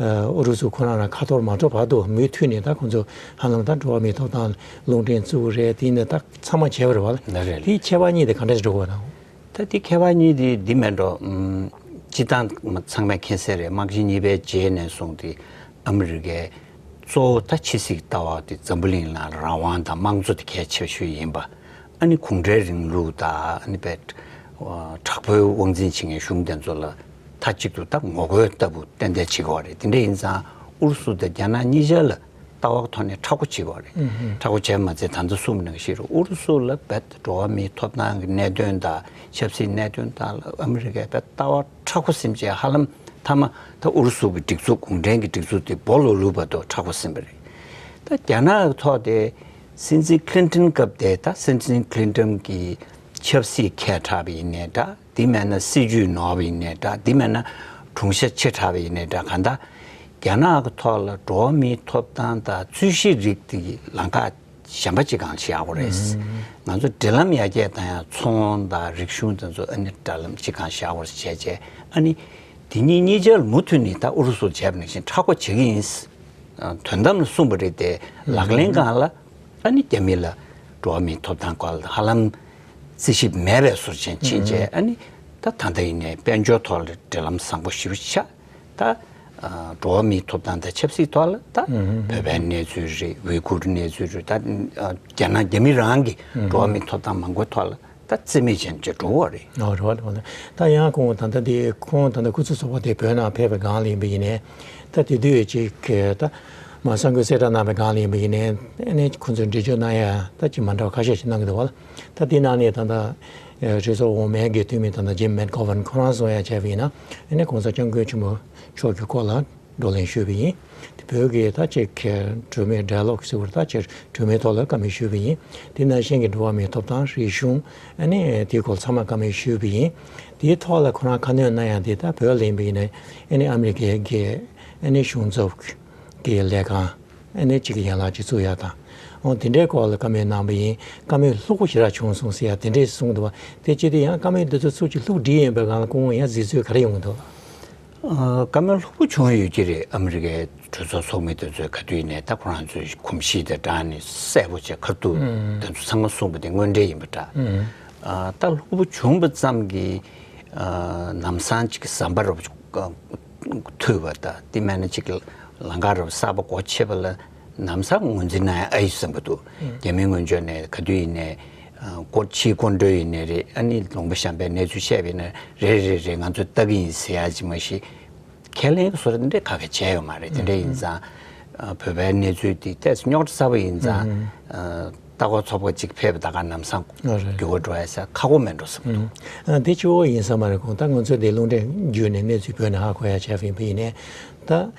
ཨུ་རུ་སུ་ཁོ་རང་རང་ཁ་ཐོར་མ་འགྲོ་བར་དུ་མུ་མཐུད་ནས་ད་ཁོ་ཚོ་ཧ་ལམ་ད་འགྲོ་བ་མིའི་ཐོབ་ཐང་རླུང་འཕྲིན་བཙུགས་རེད། དེ་ཡིན་ན་ད་ཚང་མ་བྱས་པ་རེད་བ་ལ། ལགས་རེད། དེའི་ཁྱད་པར་གཉིས་དེ་ག་འདྲ་ཞིག་འགྲོ་དགོས་ན། ད་དེ་ཁྱད་པར་གཉིས་དེ་འདི་མེད་འགྲོ། ཨམ། སྤྱི་བཏང་ཚང་མས་མཁྱེན་གསལ་རེད། དམག་ཆེན་གཉིས་པའི་རྗེས་ནས་བཟུང་སྟེ་ཨ་མི་རི་ཀས་གཙོ་བོ་ད་ཕྱི་སྲིད་ཀྱི་ལྟ་བ་དེ་འཛམ་བུ་གླིང་ནང་ལ་རང་དབང་དང་དམངས་གཙོ་དེ་གལ་ཆེ་ཤོས་ཡིན་པ། ཨ་ནི་གུང་ཁྲན་རིང་ལུགས་དང་ཨ་ནི་པས་དྲག་པོའི་དབང་འཛིན་བྱེད་མཁན་གཞུང་དེ་ཚོ་ལ་མཐའ་གཅིག་ཏུ་ད་ངོ་རྒོལ་ལྟ་བུ་ཏན་ཏན་བྱེད་དགོས་རེད། དེ་འདྲ་ཡིན་ཙང་ཨུ་རུ་སུ་དང་རྒྱ་ནག་གཉིས་ཆར་ལ། ལྟ་བ་ཐོག་ནས་མཁྲེགས་པོ་བྱེད་དགོས་རེད། ཨུ་ཧུམ། མཁྲེགས་པོ་བྱས་མ་ཚད་ད་ལྟ་གསུངས་པ་ནང་བཞིན་རེད། ཨུ་རུ་སུ་ལ་རྦད་འགྲོ་བ་མིའི་ཐོབ་ཐང་གི་གནད་དོན་དང་ཆབ་སྲིད་གནད་དོན་དག་ལ་ཨ་མི་རི་ཀས་རྦད་ལྟ་བ་མཁྲེགས་པོ་ཟིན་བྱས་ཧ་ལམ་མཐའ་མ་ད་ཨུ་རུ་སུ་གི་སྒྲིག་འཛུགས་གུང་ཁྲན་གྱི་སྒྲིག་འཛུགས་དེ་སྦོ་ལོག་ལུས་བར་དུ་མཁྲེགས་པོ་ཟིན་པ་རེད། ད་རྒྱ་ནག་གི་ཐོག་དེ་སྲིད་འཛིན་ཁི་ལིན་ཏོན་སྐབས་དེ་ད་སྲིད་འཛིན་ཁི་ལིན་ཏོན་གྱི་ཆབ་སྲིད་ཁས་དྲག་པ་ཡིན་ནའི་འདྲ། དེ་མེད་ན་སྲིད་ཇུས་ནོར་བ་ཡིན་ནའི་འདྲ། དེ་མེད་ན་གྲུང་ཤ་ཆེ་དྲགས་པ་ཡིན་ནའི་འདྲ། གང་ལྟར་རྒྱ་ནག་གི་ཐོག་ལ་འགྲོ་བ་མིའི་ཐོབ་ཐང་དང་རྩོད་གཞི་རིགས་དེ་ལམ་ཁ་གཞན་པ་ཅིག་སྒང་ལ་བཞག་དགོས་རེད། ང་ཚོ་འབྲེལ་ལམ་ཡར་རྒྱས་བཏང་ཡ་ཚོང་དང་རིག་གཞུང་དེ་ཚོ་ཨ་ནི་འབྲེལ་ལམ་ཅིག་སྒང་བཞག་དགོས་རེད་བྱས་བྱས། ཨ་ནི་དེ་གཉིས་གཉིས་ཆར་མུ་མཐུད་ནས་ད་ཨུ་རུ་སུ་བྱས་པ་ནང་བཞིན་མཁྲེགས་པོ་བྱེད་ཀྱི་ཡིན། དོན་དམ་ལ་གསུངས་པ་རེད་དེ། ལག་ལེན་སྒང་ལ་ཨ་ནི་རྒྱ་མི་ལ་འགྲོ་བ་མིའི་ཐོབ་ཐང་སྐོར་ལ་ཧ་ལམ་རྩིས་ཞིབ་མེད་པའི་བཟོ་ཅན་ཕྱིན་རྗེས། ཨ་ནི་ད་ད་ལྟ་ཡིན་ནའི་དཔལ་འབྱོར་ཐོག་ལ་འབྲེལ་ལམ་བཟང་པོ་ཞེ་པོ་ཆགས། ད་ ཨ་འགྲོ་བ་མིའི་ཐོབ་ཐང་དང་ཆབ་སྲིད་ཐོག་ལ་ད་ཨུ་ཧུ། བོད་པའི་གནས་ཚུལ་རེད། ཝི་གུར་གནས་ཚུལ་རེད། ད་ཨ་རྒྱ་ནག་རྒྱ་མི་རང་གི་ཨུ་ཧུ། འགྲོ་བ་མིའི་ཐོབ་ཐང་མང་པོའི་ཐོག་ལ་ད་རྩིས་མེད་ཅན་ཅིག་འགྲོ་བ་རེད། ཨོ་རེད་བ་རེད་བ། ད་ཡང་ཁོང་ད་ལྟ་དེ་ཁོང་ད་ལྟ་སྐུ་ཚབ་ཚོགས་པ་དེ་བོད་ནང་ཕེབས་པའི་སྒང་ལ་ཡིན་པ་ཡིན་ནའི་ད་དེ་དུས་ཅིག་ད་མ་གསར་འགོད་གསལ་བསྒྲགས་གནང་བའི་སྒང་ལ་ཡིན་པ་ཡིན་ནའི་ཨ་ནི་ཁོང་ཚོས་འགྲེལ་བརྗོད་གནང་ཡ་ད་ཅིག་མ་འདྲ་བ་ཁ་ཤས་ཤིག་གནང་གི་འདུག་བ་ལ། ད་དེ་ནང་ནས་ད་ལྟ་གྲོས་ཚོགས་འོག་མའི་གི་འཐུས་མི་ད་ལྟ་ཇིམ་མེག་གྷོ་ཝན་ཁོ་རང་གསུང་ཡ་བྱས་པ་ཡིན་ན་ཨ་ནི་གོང་ས་སྐྱབས་མགོན་ཆེན་པོ་མཆོག་གི་སྐོར་ལ་བགྲོ་གླེང་ཞུས་པ་ཡིན། དེ་བོད་ཀྱི་ད་ཅིག་གྲོས་མོལ་ཌའི་ལོག་ཟེར་བར་ད་ཅིག་གྲོས་མོལ་ཐོག་ལ་བཀའ་མོལ་ཞུས་པ་ཡིན། དེ་ནང་བཞིན་གྱི་འགྲོ་བ་མིའི་ཐོབ་ཐང་རིག་གཞུང་ཨ་ནི་དེའི་སྐོར་ཚང་མ་བཀའ་མོལ་ཞུས་པ་ཡིན། དེའི་ཐོག་ལ་ཁོ་རང་ཁ་སྣོན་གནང་ཡ་དེ་ད་བོད་ལ་ཡིན་པ་ཡིན་ན་ཨ་ནི་ཨ་མི་རི་ཀའི་གི་ཨ་ནི་གཞུང་ཚབ་ཀྱི་ལས་ཁང་ཨ་ནི་གཅིག་གི་ཡན་ལག་ཅིག་བཙུགས་ཡ་དང་། འོ་དེ་འདྲའི་སྐོར་ལ་བཀའ་མོལ་གནང་པ་ཡིན། བཀའ་མོལ་ལྷུག་པོ་ཞེ་དྲག་བྱུང་སོང་ཟེར་ཡ་དེ་འདྲས་གསུངས་འདུག་བ། དེ་ཅི་སྟེ་ཡང་བཀའ་མོལ་འདི་ཚོ་ཚུར་ཅིག་ལྷུག་བསྒྲིལ་ཡིན་པའི་སྒང་ལ་སྐུ་ངོ་ཡང་གཟིགས་ཚུལ་ག་རེ་ཡོང་གི་འདུག་ཨ། བཀའ་མོལ་ལྷུག་པོ་བྱུང་ཡོད་ཀྱི་རེད། ཨ་མི་རི་ཀའི་གྲོས་ཚོགས་ཚོགས་མི་དེ་ཚོས་ག་དུས་ནས་ད་ཁོ་རང་ཚོའི་གོམས་གཤིས་དང་སྦྲགས་ནས་གསལ་པོ་བྱས་ཁ་ཐུག་ཨུམ། དེ་ཚོ་ཚང་མ་གསུངས་པ་དེ་དངོས་འབྲེལ་ཡིན་པ་འདྲ། ཨུམ། ཨ། ད་ལྷུག་པོ་བྱུང་བ་ཙམ་གྱིས་ཨ་ལམ་སང་ཅིག་ཟམ་པ་རུ་ཐུག་པ་དང་དེ་མིན་ན་ཅིག་ལམ་ཁ་རུ་གསར་པ་སྒོ་ཕྱེ་བ་ལ་ལམ་སང་ངོས་འཛིན་གནང་ཡ་ཨེ་ཡོད་བསམ་གྱི་འདུག་ཨུམ། རྒྱ་མིའི་ངོས་ཕྱོགས་ནས་ག་དུས་ཡིན་ནའི་ཨ་སྐོར་ཕྱིའི་སྐོར་འགྲོ་ཡིན་ནའི་རེད། ཨ་ནི་ལུང་པ་གཞན་པའི་གནས་ཚུལ་བཤད་པ་ཡིན་ན་རེད་རེད་རེད། ང་ཚོས་ལྟ་གི་ཡིན་ཟེར་ཡ་ཅིག་མ་གཞི་ཁས་ལེན་གྱི་བཟོ་འདྲ་དེ་འདྲས་ག་གེ་བྱས་ཡོད་མ་རེད། དེ་འདྲས་ཡིན་ཙང་ཨ་བོད་པའི་གནས་ཚུལ་དེ་ཏོག་ཙམ་རྙོག་དྲ་ཚ་པོ་ཡིན་ཙང་ཨ་ལྟ་སྐོར་ཚོགས་པ་གཅིག་ཕེབས་པ་ད་ག་ལམ་སང་ཨ་རེད། འགྱུར་བ་འགྲོ་ཡ་ས་ཁག་པོ་མེད་འགྲོ་བསམ་གྱི་འདུག་ཨ་དེ་གཙོ་བོ་ཡིན་ས་མ་རེད། ཁོང་ད་ང་ཚོ་དེ་རླུང་འཕྲིན་བརྒྱུད་ནས་གནས་ཚུལ་བོད་ནས་ཧ་གོ་ཡ་བྱས་པ་ཡིན་པ་ཡིན་ནའི་ད།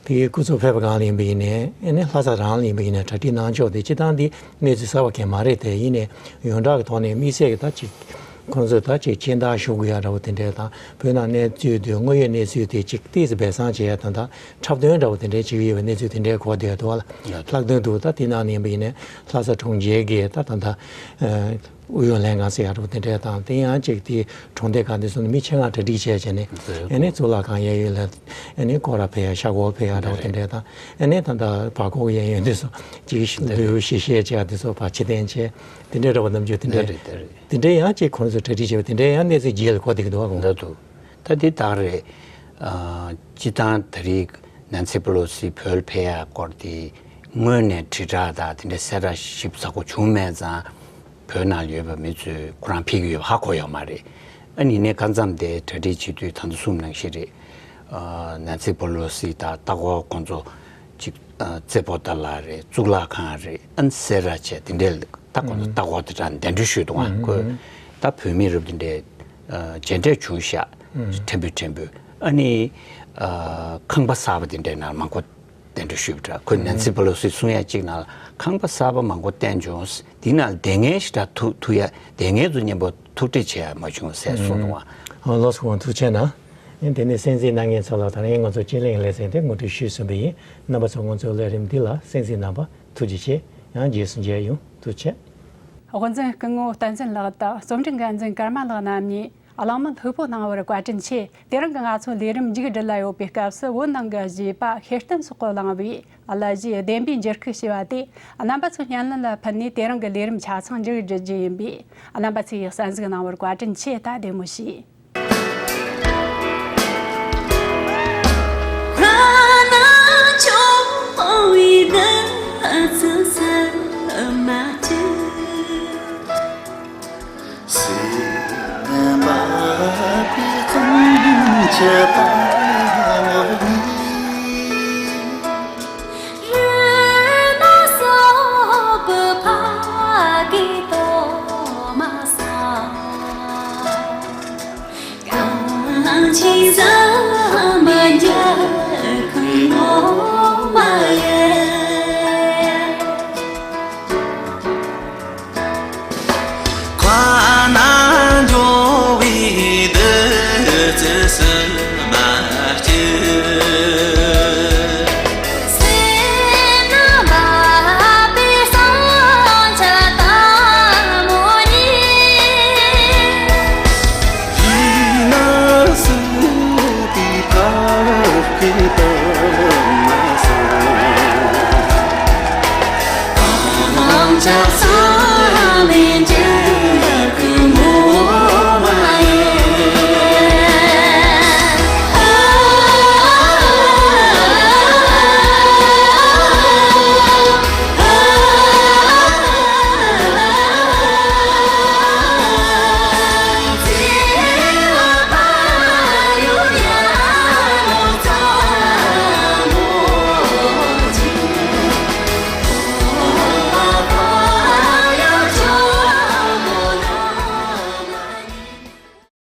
དེའི་སྐུ་ཚབ་ཕེབས་པ་སྒང་ལ་ཡིན་པ་ཡིན་ནའི་ཨ་ནི་ལྷ་ས་རང་ལ་ཡིན་པ་ཡིན་ནའི་གྲ་སྒྲིག་གནང་ཕྱོགས་དེ་སྤྱིར་བཏང་འདི་གནས་ཚུལ་གསར་པ་གང་མ་རེད་དེ། ཡིན་ནའི་ཡོངས་གྲགས་ཀྱི་ཐོག་ནས་དམིགས་བསལ་གྱི་ད་ཅིག་ཁོང་ཚོས་ད་ཅིག་མཁྱེན་རྟགས་ཞུ་དགོས་ཡ་འདྲ་བོ་དེ་འདྲའི་དང་བོད་ནང་གནས་ཚུལ་དེ་དངོས་ཡོད་གནས་ཚུལ་དེ་ཅིག་ཏོག་ཙམ་སྦས་གསང་བྱེད་ཡ་དང་ད་འཁྲབ་སྟོན་འདྲ་བོ་དེ་འདྲའི་བྱེད་ཀྱི་ཡོད་པའི་གནས་ཚུལ་དེ་འདྲའི་གོ་བསྡད་འདུག་བ་ལ། ལྷག་དོན་དུ་ད་དེ་ནང་ནས་ཡིན་པ་ཡིན་ནའི་ལྷ་ས་གྲོང་ཁྱེར་གྱི་ད་ད་ད། ཨུ་ཡོན་ལྷན་ཁང་ཟེར་ཡ་འདྲ་བོ་དེ་འདྲས་དང་། དེ་ཡང་གཅིག་དེ་གྲོང་སྡེ་ཁག་འདི་ཚོ་ནས་མི་ཆེད་མངགས་གྲ་སྒྲིག་བྱས་བྱས་ནས་ཨ་ནི་གཙུག་ལག་ཁང་གཡས་གཡོན་ལ་ཨ་ནི་སྐོར་ར་ཕེབས་ཡ་ཤག་སྐོར་ཕེབས་ཡ་འདྲ་བོ་དེ་འདྲས་དང་། ཨ་ནི་ད་ལྟ་བར་སྐོར་གྱི་གཡས་གཡོན་འདི་ཚོ་གཅིག་ལུས་ཞིག་བཤད་བྱས་ཡ་འདི་ཚོ་ཕར་ཕྱིར་འཐེན་བྱས་དེ་འདྲས་འདྲ་བོ་རྣམ་འགྱུར་དེ་འདྲས་དེ་འདྲས་ཡང་གཅིག་ཁོང་ཚོས་གྲ་སྒྲིག་བྱས་པ་དེ་འདྲས་ཡང་གནས་ཚུལ་རྗེས་ལ་གོ་བསྡད་ཀྱི་འདུག་བ། གོང་དུ་ད་དེ་དག་རེད། ཨ་སྤྱིར་བཏང་ད་རེས་ནན་སི་པེ་ལོ་སི་བོད་ལ་ཕེབས་ཡ་སྐོར་དེ་དངོས་གནས་དྲིལ་བསྒྲགས་དང་དེ་འདྲ་གསལ་བསྒྲགས་ཞིབ་ཚགས་པོ་བྱུང་མེད་ཙང་། བོད་ནང་ཡོད་པའི་མི་ཚོས་ཁོ་རང་ཕེབས་ཀྱི་ཡོད་པ་ཧ་གོ་ཡོད་མ་རེད། ཨ་ནི་ནས་གང་འཚམ་དེ་གྲ་སྒྲིག་བྱེད་དུས་ད་ལྟ་གསུངས་ནང་བཞིན་རེད། ཨ་ནན་སི་པེ་ལོ་སི་དང་ལྟ་སྐོར་ཁོང་ཚོ་གཅིག་ཨ་རྩེ་ཕོ་ཏཱ་ལ་རེད། གཙུག་ལག་ཁང་རེད། ཨ་ནི་སེ་ར་བྱས་དེ་འདྲའི་ད་ཁོང་ཚོ་ལྟ་སྐོར་དེ་འདྲ་གདན་འདྲེན་ཞུས་འདུག་ཨ་ཁོས་ད་བོད་མི་རབས་དེ་འདྲའི་ཨ་མཇལ་འཕྲད་བྱུང་ཤག་ཕྲན་བུ་ཕྲན་བུ། ཨ་ནི་ཨ་ཁང་པ་གསར་པ་དེ་འདྲའི་ནང་མང་པོ་གདན་འདྲེན་ཞུས་པ་འདྲ། ཁོས་ནན་སི་པེ་ལོ་སིས་གསུང་ཡ་གཅིག་ནང་ལ་ཁང་པ་གསར་པ་མང་པོ་བསྟན་བྱུང་། དེ་ནང་ལ་སྡོད་མཁན་ཞེ་དྲག་ཐུག་ཐུག་ཡ། སྡོད་མཁན་ཚོ་མཉམ་པོ་ཐུག་འཕྲད་བྱེད་ཡ་མ་བྱུང་ཟེར་གསུངས་འདུག་ཨ། ཨ་ལགས་སོ། ཐུགས་རྗེ་ཆེ་གནང་། ཨ་ནི་དེ་ནས་གསན་གཟིགས་གནང་མཁན་ཚོ་ལ་ད་རིང་ང་ཚོ་སྤྱི་གླིང་ལེ་ཚན་དེ་ངོ་སྤྲོད་ཞུས་ཟིན་པ་ཡིན། རྣམ་པ་ཚོ་ང་ཚོའི་ལས་རིམ་འདི་ལ་གསན་གཟིགས་གནང་བ་ཐུགས་རྗེ་ཆེ། ཡང་རྗེས་སུ་མཇལ་ཡོང་། ཐུགས་རྗེ་ཆེ། དབུ་འཛིན་སྐུ་ངོ་བསྟན་འཛིན་ལགས་དང་རྩོམ་སྒྲིག་འགན་འཛིན་ཀརྨ་ལགས་རྣམ་གཉིས་གླེང་མོལ་ལྷུག་པོ་གནང་བར་བཀའ་དྲིན་ཆེ། དེ་རིང་གི་ང་ཚོའི་ལས་རིམ་མཇུག་སྒྲིལ་ལ་ཡོད་པའི་སྐབས་སུ་བོད་ནང་གི་གཞས་པ་ཤེར་བསྟན་སོགས་ཀྱིས་བླངས་པའི་གླུ་གཞས་བདེན་པའི་འགྱུར་ཁུག་ཞེས་པ་དེ་རྣམ་པ་ཚོའི་སྙན་ལམ་ལ་ཕུལ་ནས་དེ་རིང་གི་ལས་རིམ་ཆ་ཚང་མཇུག་སྒྲིལ་རྒྱུ་ཡིན་པས། རྣམ་པ་ཚོས་གསན་གཟིགས་གནང་བར་བཀའ་དྲིན་ཆེ། ད་བདེ་མོ་བྱོས།